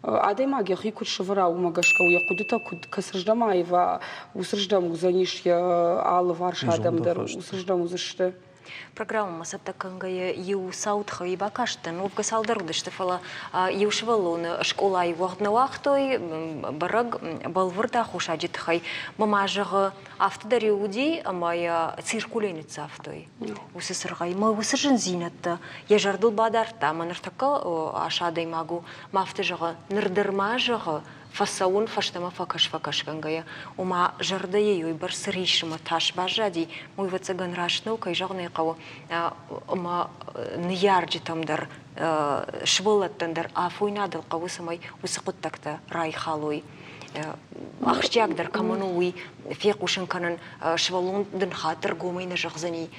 Адӕймаг йӕхи куыд сывӕра, уымӕ гӕсгӕ йӕ хъуыдытӕ куыд кӕцырдӕм аива, уыцырдӕм уыдзӕнис йӕ алыварс адӕм дӕр, уыцырдӕм уыдзысты. Программӕмӕ цӕттӕ кӕнгӕйӕ иу цау тыххӕй бакастӕн, уӕвгӕ цалдӕр уыдысты, фӕлӕ иу сывӕллоны скъолайы уӕгъд нӕ уагътой, бӕрӕг бӕлвырд аххосаджы тыххӕй. Мама зӕгъы, афтӕ дӕр-иу уыди, ӕмӕ йӕ циркулӕй ныццавтой уыцы цыргъӕй. Мӕ уыцы зындзинӕдтӕ йӕ зӕрдыл бадардта, ӕмӕ ныртӕккӕ ас адӕймаг у, мӕ афтӕ зӕгъы, ныр дӕр ма зӕгъы, фӕцӕуын фӕстӕмӕ фӕкӕс-фӕкӕсгӕнгӕйӕ, ома зӕрдӕйы уыйбӕрц рис ӕмӕ тас баззади, уый ӕвӕццӕгӕн раст нӕу, кӕй зӕгъын ӕй хъӕуы, ӕмӕ ныййарджытӕм дӕр, сывӕллӕттӕн дӕр афойнадыл хъӕуы, цӕмӕй уыцы хъуыддӕгтӕ райхалой. Ахсджиагдӕр кӕмӕн у, уый фехъусын кӕнын, сывӕллон дын хатт ӕргомӕй нӕ зӕгъдзӕни,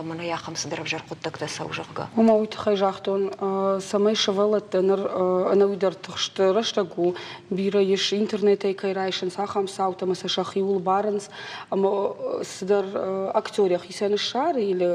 мӕнӕ ахӕм цыдӕр ӕвзӕр хъуыддӕгтӕ цӕуы, зӕгъгӕ. Уымӕ уый тыххӕй загътон, цӕмӕй сывӕллӕттӕ ныр ӕнӕуи дӕр тыхст рӕстӕг у, бирӕ ис интернетӕй кӕй райсынц, ахӕм цаутӕ ӕмӕ сӕ сӕхиуыл барынц, ӕмӕ цыдӕр актер йӕхицӕн ссары или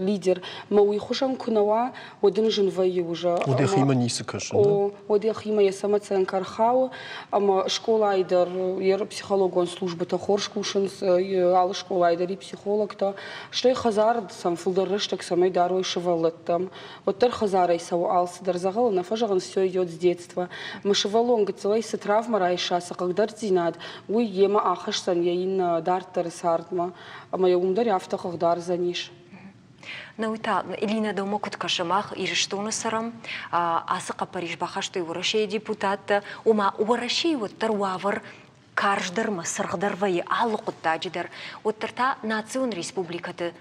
лидер, мӕ уый хуызӕн куы нӕ уа, уӕд ын зын вӕййы уже. Уӕд йӕхимӕ ницы кӕсы. О, уӕд йӕхимӕ йӕ самооценка ӕрхауы, ӕмӕ скъолайы дӕр йӕ психологон службӕтӕ хорз кусынц, алы скъолайы дӕр и психологтӕ. Стӕй хӕдзары сӕм фылдӕр рӕстӕг цӕмӕй дарой сывӕллӕттӕм. Уӕддӕр хӕдзарӕй цӕуы алцыдӕр. Дзӕгъӕлы нӕ фӕзӕгъынц, все идет с детства. Мӕ сывӕллон гыццылӕй цы травмӕ райса, цы хъыгдарддзинад, уый йемӕ ахӕсдзӕн йӕ иннӕ дарддӕры цардмӕ. Ӕмӕ йӕ уым дӕр афтӕ хъыгдардзӕнис. Науи та Элина дӕумӕ куыд кӕсы, мах Ирыстоны цӕрӕм, ацы хъӕппӕрис бахастой Уӕрӕсейы депутаттӕ, ома Уӕрӕсейы уӕддӕр уавӕр карздӕрмӕ, цыргъдӕр вӕййы алы хъуыддаджы дӕр, уӕддӕр та национ республикӕты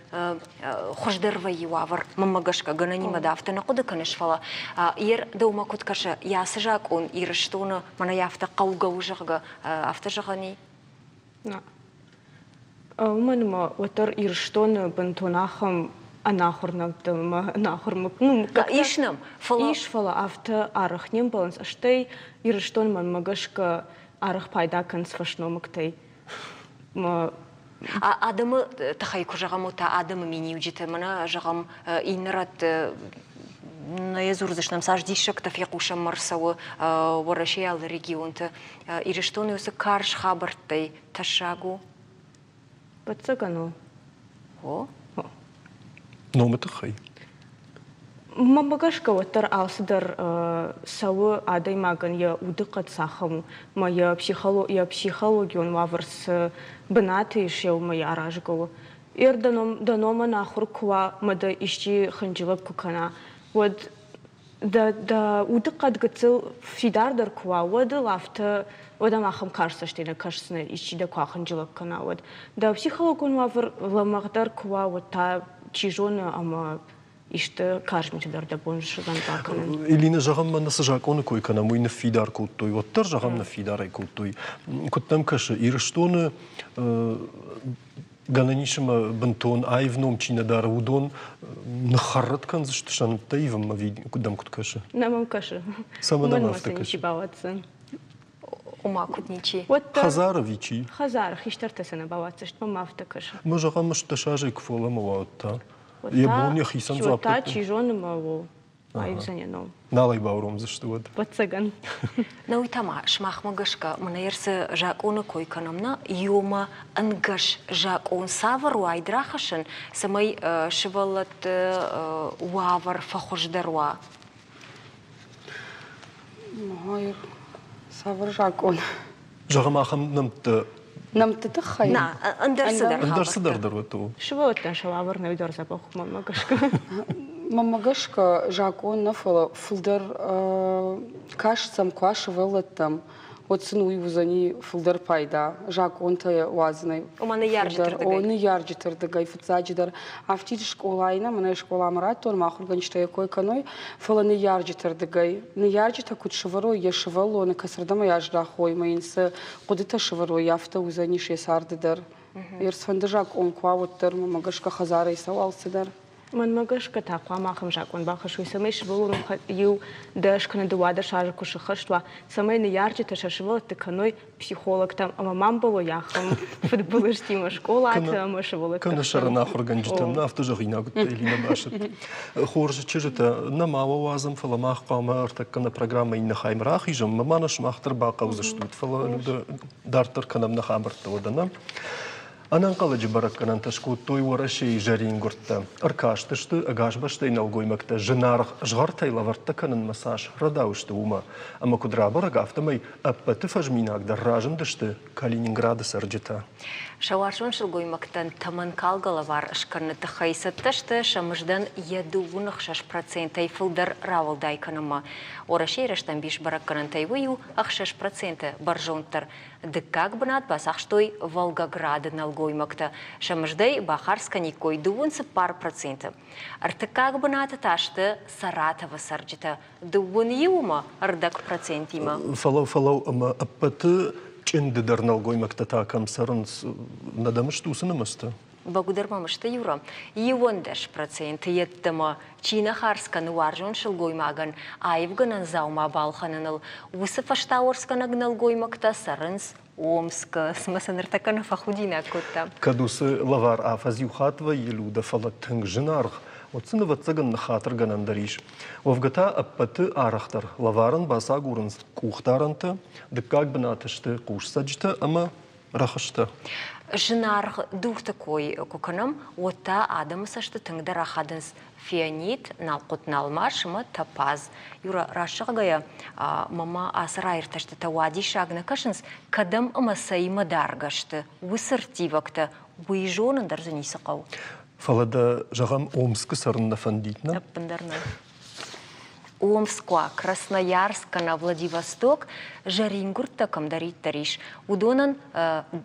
хуыздӕр вӕййы уавӕр. Мӕнмӕ гӕсгӕ, гӕнӕнимӕ дӕ афтӕ нӕ хъуыды кӕныс, фӕлӕ ер дӕумӕ куыд кӕсы, йӕ ацы закъон Ирыстоны мӕнӕ афтӕ хъӕугӕ у, зӕгъгӕ, афтӕ зӕгъӕн и? Уымӕн ӕмӕ уӕддӕр Ирыстоны бынтон ахӕм ӕнахуыр нӕмттӕ ӕмӕ ӕнахуыр ну, Ис нӕм, фӕлӕ ис, фӕлӕ афтӕ арӕх не мбӕлынц. Стӕй Ирыстон мӕнмӕ гӕсгӕ арӕх пайда кӕнынц фӕсномыгтӕй. Адӕмы тыххӕй куы зӕгъӕм, уӕд та адӕмы миниуджытӕ, мӕнӕ зӕгъӕм, иннӕ рӕтты нӕ дзурдзыстӕм, цас диссӕгтӕ фехъусӕм ӕрцӕуы Уӕрӕсейы алы регионты. Ирыстоны уыцы карз хабӕрттӕй тӕссаг у? Ӕвӕццӕгӕн у. О? Номы тыххӕй? Мӕнмӕ гӕсгӕ уӕддӕр алцыдӕр цӕуы адӕймагӕн йӕ удыхъӕд цахӕм у, ӕмӕ йӕ психологион уавӕр цы бынаты ис, уымӕй аразгӕ у. Ер дӕ номӕн ахуыр куы уа ӕмӕ дӕ исчи хынджылӕг куы кӕна, уӕд дӕ удыхъӕд гыццыл фидардӕр куы уа, уӕд ыл афтӕ, уӕд ӕм ахӕм карз цӕстӕй нӕ кӕсдзынӕ, исчи дӕ куы ахынджылӕг кӕна, уӕд. Дӕ психологон уавӕр лӕмӕгъдӕр куы уа, уӕд та, чи зоны, ӕмӕ исты карз митӕ дӕр дӕ бон суыдзӕн бакӕнын. Элина, зӕгъӕм, мӕнӕ цы закъоны кой кӕнӕм, уый ныффидар кодтой, уӕддӕр, зӕгъӕм, ныффидар ӕй кодтой. Куыд дӕм кӕсы, Ирыстоны гӕнӕн ис ӕмӕ бынтон аив ном чи нӕ дары, уыдон ныххӕррӕтт кӕндзысты сӕ нӕмттӕ ивынмӕ дӕм куыд кӕсы? Нӕ мӕм кӕсы. Цӕмӕн дӕм афтӕ кӕсы? Ничи бауадздзӕн. Ома куыд ничи? Хӕдзары ӕви чи? Хӕдзары хистӕртӕ сӕ нӕ бауадздзысты, мӕм афтӕ кӕсы. Мӕ зӕгъӕм, 18 азӕй куы фӕлӕ уа, уӕд та? Йӕ бон йӕхицӕн дзуапп та, чи зоны, мӕ у. Аивдзӕн йӕ ном. Нал ӕй бауромдзысты уӕд. Ӕвӕццӕгӕн. Нӕ уый та ма сымахмӕ гӕсгӕ мӕнӕ цы закъоны кой кӕнӕм нӕ, иумӕ ӕнгӕс закъон цавӕр уаид рахӕссын, цӕмӕй сывӕллӕтты уавӕр фӕхуыздӕр уа? Цавӕр закъон? Зӕгъӕм, ахӕм нӕмттӕ Нӕмтты тыххӕй? Нӕ, ӕндӕр цыдӕр Ӕндӕр цыдӕр дӕр уӕд у. Сывӕллӕттӕн сӕ уавӕр нӕ дӕр дзӕбӕх у, мӕнмӕ гӕсгӕ. Мӕнмӕ гӕсгӕ, закъон нӕ, фӕлӕ фылдӕр каст сӕм куы уа сывӕллӕттӕм, уӕд сын уый уыдзӕни фылдӕр пайда закъонтӕ уадзынӕй. Ома ныййарджыты рдыгӕй? О, ныййарджыты рдыгӕй, фыццаджыдӕр. Афтид скъолайы нӕ, мӕнӕ скъоламӕ радтон, мӕ ахуыргӕнджытӕ йӕ кой кӕной, фӕлӕ ныййарджыты рдыгӕй. Ныййарджытӕ куыд сывӕрой йӕ сывӕллоны, кӕцырдӕм ӕй аздахой ӕмӕ йын цы хъуыдытӕ сывӕрой, афтӕ уыдзӕнис йӕ царды дӕр. Ӕрцфӕнды закъон куы уа, уӕддӕр мӕ гӕсгӕ хӕдзарӕй цӕуы алцыдӕр. Мӕнмӕ гӕсгӕ та хъуамӕ ахӕм закъон бахӕссой, цӕмӕй сывӕллон иу 10 кӕнӕ 12 азы куы сыххӕст уа, цӕмӕй ныййарджытӕ сӕ сывӕллӕтты кӕной психологтӕм ӕмӕ ма мбӕлой ахӕм фыдбылызтимӕ скъолаты ӕмӕ сывӕллӕтты. Кӕнӕ сӕрӕн ахуыргӕнджытӕм, афтӕ зӕгъинаг уыдтӕ Элина Басыт. Хорз чызджытӕ, нӕ ма уӕ уадзӕм, фӕлӕ мах хъуамӕ ӕртӕккӕ нӕ программӕ иннӕ хаймӕ рахизӕм, ӕмӕ ма нӕ сымах дӕр бахъӕудзыстут, фӕлӕ дарддӕр кӕнӕм нӕ хабӕрттӕ уӕдӕ нӕ. Ӕнӕнхъӕлӕджы бӕрӕггӕнӕнтӕ скодтой Уӕрӕсейы зӕрингуырдтӕ. Ӕркастысты, ӕгас бӕстӕйы нӕлгоймӕгтӕ зынаргъ згъӕртӕй лӕвӕрттӕ кӕнынмӕ цас рӕдау сты, уымӕ. Ӕмӕ куыд рабӕрӕг, афтӕмӕй ӕппӕты фӕзминагдӕр разындысты Калининграды цӕрджытӕ. Сӕ уарзон сылгоймӕгтӕн тӕмӕнкалгӕ лӕвар скӕныны тыххӕй цӕттӕ сты сӕ мыздӕн йӕ 66%-ӕй фылдӕр рауӕлдай кӕнынмӕ. Уӕрӕсейы рӕстӕмбис бӕрӕггӕнӕнтӕй уый у 6% бӕрзонддӕр. Дыккаг бынат бацахстой Волгограды нӕлгоймӕгтӕ. Сӕ мыздӕй бахардз кӕниккой 34%. Ӕртыккаг бынаты та сты Саратовы цӕрджытӕ 21,5 процентимӕ. Фӕлӕ фӕлӕу ӕмӕ ӕппӕты. Чъындыдӕр нӕлгоймӕгтӕ та кӕм цӕрынц, нӕ дӕм сты уыцы нымӕцтӕ? Бӕгуыдӕр мӕм сты, Юра. 11% йеддӕмӕ чи нӕ хардз кӕны уарзон сылгоймагӕн аивгӕнӕн дзаума балхӕныныл, уыцы фӕстауӕрцгӕнӕг нӕлгоймӕгтӕ цӕрынц Омскы. Цымӕ сӕ ныртӕккӕ нӕ фӕхудинаг кодта? Кӕд уыцы лӕвар афӕдз иу хатт вӕййы, Людӕ, фӕлӕ тынг зынаргъ, уӕд сын, ӕвӕццӕгӕн, ныххатыргӕнӕн дӕр ис. Уӕвгӕ та ӕппӕты арӕхдӕр лӕварӕн бацагурынц къухдарӕнтӕ, дыккаг бынаты сты хъусцӕджытӕ ӕмӕ рӕхыстӕ. Зынаргъ дурты кой куы кӕнӕм, уӕд та адӕмы цӕсты тынгдӕр ахадынц фианит, налхъуыт-налмас ӕмӕ топаз. Юра, раст зӕгъгӕйӕ, мӕмӕ ацы раиртӕстытӕ уадиссаг нӕ кӕсынц, кӕдӕм ӕмӕ цӕимӕ даргӕ сты, уыцы ӕрттивӕгтӕ, уый зонын дӕр дзы ницы хъӕуы. Фӕлӕ дӕ, зӕгъӕм, Омскы цӕрын нӕ фӕндид, нӕ? Ӕппындӕр нӕ. Омск уа, Красноярск кӕнӕ Владивосток, зӕрингуырдтӕ кӕмдӕриддӕр ис, уыдонӕн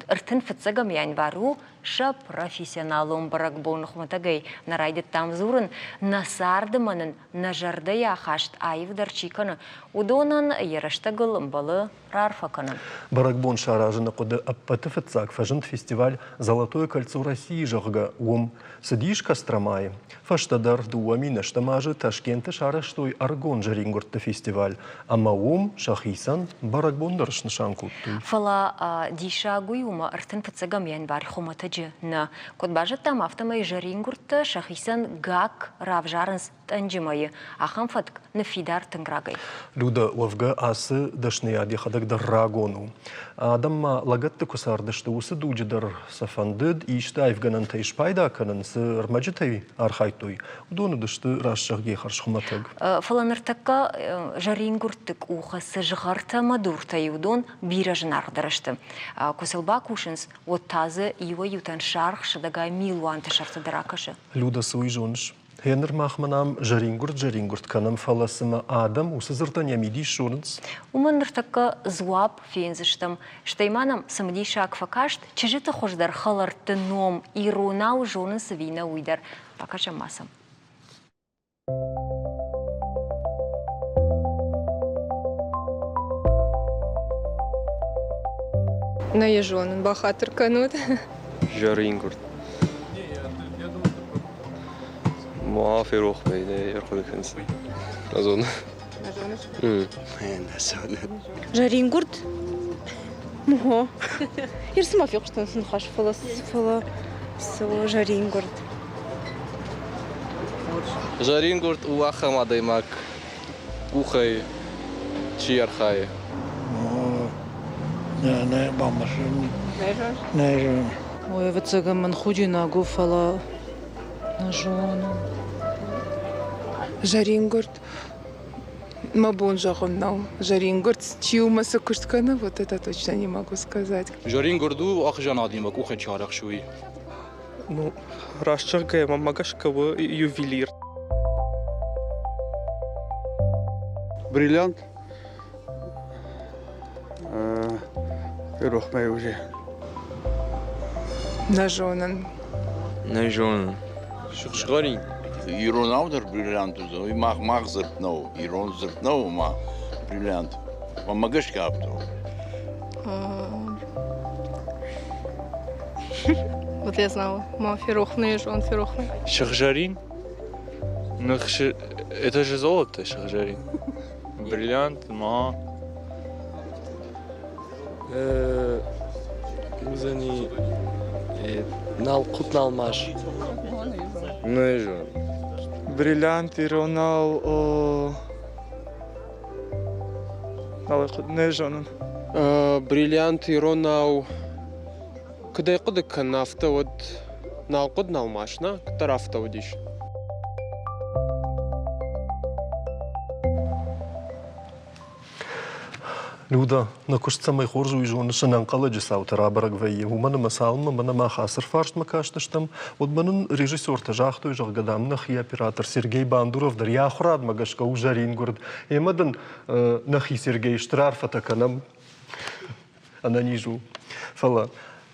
35 январь у сӕ профессионалон бӕрӕгбон. Хуымӕтӕгӕй нӕ райдыдтам дзурын, нӕ царды ма нын нӕ зӕрдӕйы ахаст аивдӕр чи кӕны, уыдонӕн йӕ рӕстӕгыл ӕмбӕлы раарфӕ кӕнын. Бӕрӕгбон саразыны хъуыды ӕппӕты фыццаг фӕзынд фестиваль «Золотое кольцо России», зӕгъгӕ, уым. Цыдис Костромайы. Фӕстӕдӕр 2008 азы Ташкенты сарӕзтой ӕрыгон зӕрингуырдты фестиваль, ӕмӕ уым сӕхицӕн бӕрӕгбон дӕр снысан кодтой. Фӕлӕ диссаг уый у, ӕмӕ 35 январь хуымӕтӕджы нӕ. Куыд базыдтам, афтӕмӕй зӕрингуырдтӕ сӕхицӕн гакк равзарынц тъӕнджы мӕйы. Ахӕм фӕтк ныффидар тынг рагӕй. Люда, уӕвгӕ ацы дӕсныйад йӕхӕдӕг дӕр рагон у. Адӕм ма лӕгӕтты куы цардысты, уыцы дуджы дӕр сӕ фӕндыд исты аивгӕнӕнтӕй спайда кӕнын, цы ӕрмӕджытӕй архайдтой, уыдон уыдысты раст зӕгъгӕ хӕрзхуымӕтӕг. Фӕлӕ ныртӕккӕ зӕрингуырдты къухы цы згъӕртӕ ӕмӕ дуртӕ и, уыдон бирӕ зынаргъдӕр сты. Куы сыл бакусынц, уӕд та дзы иуӕй-иутӕн саргъ сӕдӕгай милуанты сӕрты дӕр акӕсы. Люда, цы уый зоныс? Гъеныр мах мӕнӕ ам зӕрингуырд-зӕрингуырд кӕнӕм, фӕлӕ цымӕ адӕм уыцы дзырдӕн йӕ мидис зонынц? Уымӕн ныртӕккӕ дзуапп фендзыстӕм. Стӕй ма нӕм цымыдисаг фӕкаст, чызджыты хуыздӕр хӕлӕртты ном иронау зонынц ӕви нӕ, уый дӕр. Бакӕсӕм ма сӕм. Нӕ йӕ зонын, бахатыр кӕнут. Зӕрингуырд. Ма ферох мӕ нӕ ӕрхъуыды кӕныс. Нӕ зонын. Нӕ зоныс? Нӕ зонын. Зӕрингуырд? Ого. Ир цыма фехъуыстон цы ныхас, фӕлӕ фӕлӕ цы у зӕрингуырд? Зӕрингуырд у ахӕм адӕймаг, къухӕй чи архайы. Нӕ, нӕ бамбӕрстон. Нӕ зонын. Ой, ӕвӕццӕгӕн мын худинаг у, фӕлӕ нӕ зонын. Зӕрингуырд мӕ бон зӕгъын нӕу. Зӕрингуырд чи у мӕ цы куыст кӕны, вот это точно не могу сказать. Зӕрингуырд у ӕхсӕнадимӕ къухӕй чи арӕхсы, уый. Ну, раст зӕгъгӕйӕ, мӕмӕ гӕсгӕ у ювелир. Бриллиант. Ферох мӕ уже. Нӕ зонын. Нӕ зонын. Сыгъзӕрин. Иронау дӕр бриллиант уыдзӕн. Уый мах мах дзырд нӕу, ирон дзырд нӕу, ма бриллиант. Мӕнмӕ гӕсгӕ афтӕ у. Вот я знала. Ма ферох нӕ зон, ферох нӕ. Сыгъзӕрин? Ну, это же золото, сыгъзӕрин. Бриллиант, ма. Уыдзӕни налхъуыт-налмас. Нӕ зонын. Бриллиант иронау нӕ зонын. Бриллиант иронау куыд ӕй хъуыды кӕнын, афтӕ уӕд налхъуыт-налмас, нӕ? Куыддӕр афтӕ уыдис. Люда, нӕ куыст цӕмӕй хорз уый зоныс, ӕнӕнхъӕлӕджы цаутӕ рабӕрӕг вӕййы, уымӕн ӕмӕ цалынмӕ мӕнӕ мах ацы фарстмӕ кастыстӕм, уӕдмӕ нын режиссертӕ загътой, зӕгъгӕ, дам, нӕхи оператор Сергей Бандуров дӕр йӕ ахуырадмӕ гӕсгӕ у зӕрингуырд. Ӕмӕ дын нӕхи Сергей стыр арфӕтӕ кӕнӕм, ӕнӕниз у. Фӕлӕ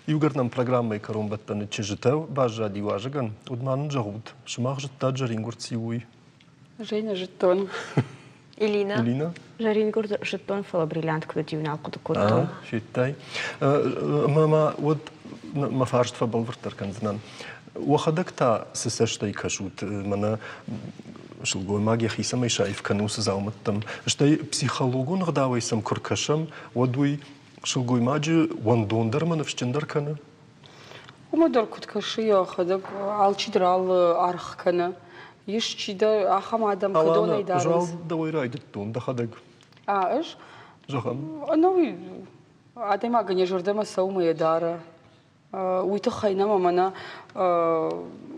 иугӕр нӕм программӕйы кӕронбӕттӕны чызджытӕ баззади уазӕгӕн, уӕд ма нын зӕгъут, сымах зыдтат зӕрингуырд циу, уый? Женя зыдтон. Элина. Элина? Зӕрингуыр зыдтон, фӕлӕ бриллиант куыд уыди, нал хъуыды кодтон. Федтай. Ӕмӕ ма уӕд мӕ фарст фӕбӕлвырддӕр кӕндзынӕн. Уӕхӕдӕг та цы цӕстӕй кӕсут, мӕнӕ сылгоймаг йӕхи цӕмӕй саив кӕны уыцы дзаумӕттӕм, стӕй психологон ӕгъдауӕй сӕм куы ркӕсӕм, уӕд уый сылгоймаджы уӕндондӕр ӕмӕ ныфсджындӕр кӕны? Уымӕ дӕр куыд кӕсы йӕхӕдӕг, алчидӕр алы аргъ кӕны. Ис чидӕр ахӕм адӕм, кӕдонӕй дарынц. Алана, дӕуӕй райдыдтон, дӕхӕдӕг. А, ӕз? Зӕгъӕм. Ӕнӕуи адӕймагӕн йӕ зӕрдӕмӕ цӕуы йӕ дары. Уый тыххӕй нӕм ӕмӕ нӕ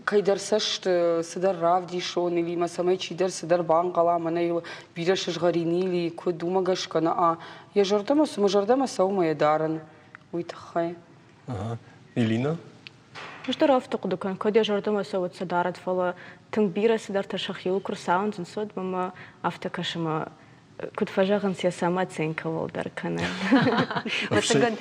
кӕйдӕр цӕсты цыдӕр равдисон или мӕ цӕмӕй чидӕр цыдӕр банхъӕла, мӕнӕ йыл бирӕ сызгъӕрин или куыд, уымӕ гӕсгӕ нӕ а йӕ зӕрдӕмӕ цы мӕ зӕрдӕмӕ цӕуы мӕ йӕ дарын, уый тыххӕй. Элина? Ӕз дӕр афтӕ хъуыды кӕнын, кӕд йӕ зӕрдӕмӕ цӕуы сӕ дарӕд, фӕлӕ тынг бирӕ цыдӕртӕ сӕхиуыл куы рцауындзынц, уӕд мӕ афтӕ кӕсы мӕ куыд фӕзӕгъынц, йӕ самооценка уӕлдӕр кӕны. Ӕвӕццӕгӕн,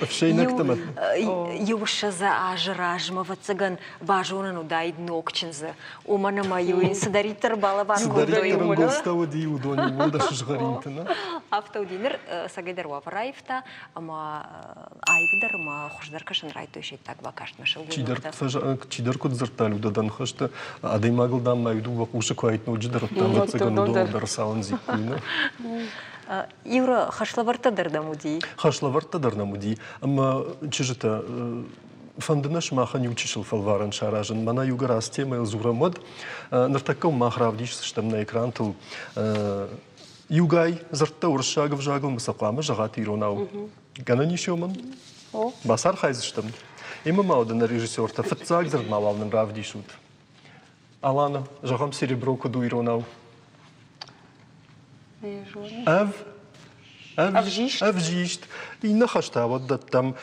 иу ссӕдз азы размӕ, ӕвӕццӕгӕн, базонӕн уыдаид ног чындзы. Уымӕн ӕмӕ иу ын цыдӕриддӕр балӕвар кодтой. Цыдӕриддӕр ӕнгуылдзтӕ уыди, уыдон иууылдӕр сызгъӕринты, нӕ? Афтӕ уыди. Ныр цӕгӕйдӕр уавӕр аивта, ӕмӕ аивдӕр ӕмӕ хуыздӕр кӕсын райдыдтой се ддаг бакастмӕ сылгоймӕгтӕ. Чидӕр куыд дзырдта Людӕ ныхӕсты, адӕймагыл дам ма иу дыууӕ хъусы куы аид ноджыдӕр, ӕвӕццӕгӕн, уыдон дӕр цауындзиккой, нӕ? Юра, хӕслӕвӕрдтӕ дӕр нӕм уыди? Хӕслӕвӕрдтӕ дӕр нӕм уыди. Ӕмӕ чызджытӕ, фӕнды нӕ сымахӕн иу чысыл фӕлварӕн саразын. Мӕнӕ иугӕр ацы темӕйыл дзурӕм, уӕд ныртӕккӕ мах равдисдзыстӕм нӕ экрантыл Иугай дзырдтӕ уырыссаг ӕвзагыл ма сӕ хъуамӕ зӕгъат иронау. Гӕнӕн ис уымӕн? Бацархайдзыстӕм. Ӕмӕ ма уӕдӕ нӕ режиссертӕ фыццаг дзырд ма уал нын равдисут. Алана, зӕгъӕм, серебро куыд у иронау? Ӕв Ӕвзист. Ӕвзист. Иннӕ хӕстӕ уӕд дӕттӕм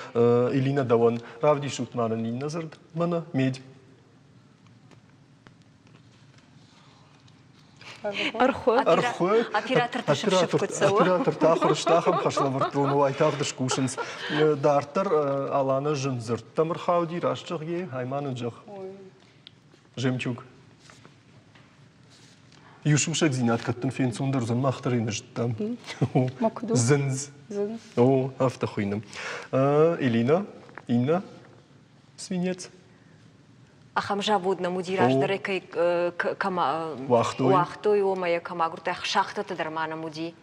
Элина дӕуӕн. Равдисут ма нын иннӕ дзырд. Мӕнӕ медь. Ӕрхуы. Ӕрхуы. Оператортӕ сыф-сыф куыд цӕуы. Оператортӕ ахуыр сты ахӕм хӕслӕвӕрдтон уайтагъд скусынц. Дарддӕр Алана зын дзырдтӕм ӕрхауди, раст зӕгъгӕ, ай ма нын зӕгъ. Жемчуг. Иу сусӕгдзинад кӕд дын фенцондӕр уыдзӕн, мах дӕр ӕй нӕ зыдтам. Зындз. О, афтӕ хуыйны. Элина, Инна, свинец. Ахӕм завод нӕм уыди раздӕрӕй кӕй кӕм уагътой, уымӕ йӕ кӕм агуырдта, шахтӕтӕ дӕр ма нӕм уыди.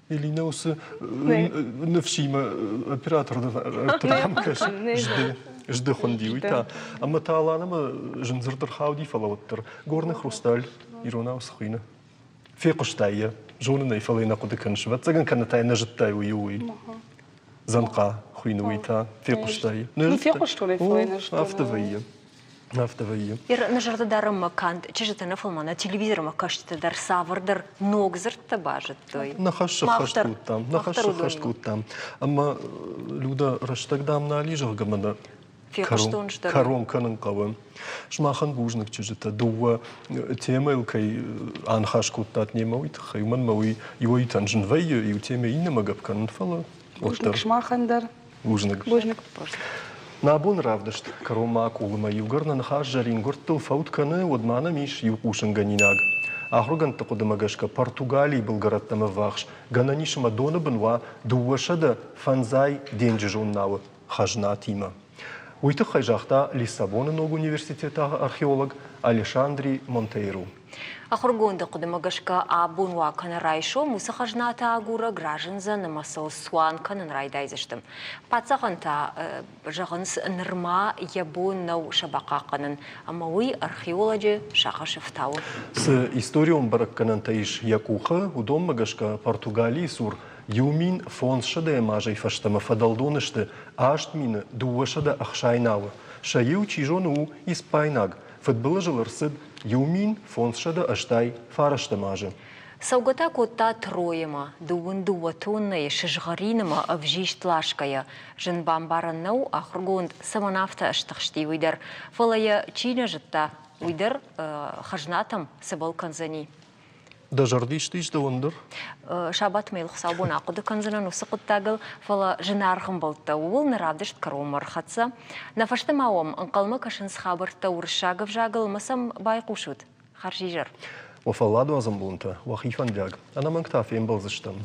Элина уыцы ныфсимӕ оператор ӕртӕм кӕсы, зды, зды хуынди уый та. Ӕмӕ та Аланамӕ зындзырд ӕрхауди, фӕлӕ уӕддӕр горный хрусталь иронау цы хуыйны? Фехъуыстай йӕ, зонын ӕй, фӕлӕ йӕ нӕ хъуыды кӕныс. Ӕвӕццӕгӕн, кӕнӕ та йӕ нӕ зыдтай уый, уый. Дзӕнхъа хуыйны уый та, фехъуыстай. Ну, фехъуыстон ӕй, фӕлӕ нӕ зыдтон. Афтӕ вӕййы. Афтӕ вӕййы. Нӕ зӕрдӕ дарӕм ма канд чызджытӕ нӕ, фӕлӕ ма нӕ телевизормӕ кӕсджытӕ дӕр цавӕрдӕр ног дзырдтӕ базыдтой. Ныхас сӕххӕст кодтам, ныхас сӕххӕст кодтам. Ӕмӕ, Люда, рӕстӕг дам нал и, зӕгъгӕ, мӕнӕ кӕрон кӕнын хъӕуы. Сымахӕн бузныг, чызджытӕ, дыууӕ темӕйыл кӕй аныхас кодтат немӕ, уый тыххӕй. Уымӕн ӕмӕ уый иуӕй-иутӕн зын вӕййы, иу темӕ иннӕмӕ гӕпп кӕнын, фӕлӕ Бузныг сымахӕн дӕр. Бузныг. Бузныг. Нӕ абоны равдыст кӕронмӕ акъулымӕ иугӕр нӕ ныхас зӕрингуырдтыл фӕуд кӕны, уӕд ма нӕм ис иу хъусынгӕнинаг. Ахуыргӕндты хъуыдымӕ гӕсгӕ Португалийы былгӕрӕттӕм ӕввахс гӕнӕн ис ӕмӕ доны бын уа 250 денджызон науы хӕзнатимӕ. Уый тыххӕй загъта Лиссабоны ног университеты археолог Алешандри Монтейру. Ахуыргонды хъуыдымӕ гӕсгӕ абон уа кӕнӕ райсом уыцы хӕзнатӕ агурӕг разындзӕн ӕмӕ сыл цуан кӕнын райдайдзысты. Паддзахӕн та, зӕгъынц, нырма йӕ бон нӕу сӕ бахъахъхъӕнын, ӕмӕ уый археолоджы сагъӕсы фтауы. Цы историон бӕрӕггӕнӕнтӕ ис йӕ къухы, уыдонмӕ гӕсгӕ Португалийы цур 1500 азӕй фӕстӕмӕ фӕдӕлдон сты 8260 науы. Сӕ иу, чи зоны, у испайнаг. Фыдбылызыл ӕрцыд 1589 азы. Цӕугӕ та кодта Троемӕ, дыууын дыууӕ тоннӕйы сызгъӕрин ӕмӕ ӕвзист ласгӕйӕ. Зын бамбарӕн нӕу, ахуыргонд цӕмӕн афтӕ стыхсти, уый дӕр. Фӕлӕ йӕ чи нӕ зыдта, уый дӕр хӕзнатӕм цыбӕл кӕндзӕни. Дӕ зӕрды исты ис дӕуӕн дӕр? Сабатмӕ йыл хуыцаубон ахъуыды кӕндзынӕн уыцы хъуыддагыл, фӕлӕ зынаргъ ӕмбӕлттӕ, ууыл нӕ равдыст кӕронмӕ ӕрхӕццӕ. Нӕ фӕстӕ ма уӕм ӕнхъӕлмӕ кӕсынц хабӕрттӕ уырыссаг ӕвзагыл ӕмӕ сӕм байхъусут. Хӕрзизӕр. Уӕ фӕлладуадзӕн бонтӕ уӕхи фӕндиаг. Ӕнӕмӕнг та фембӕлдзыстӕм.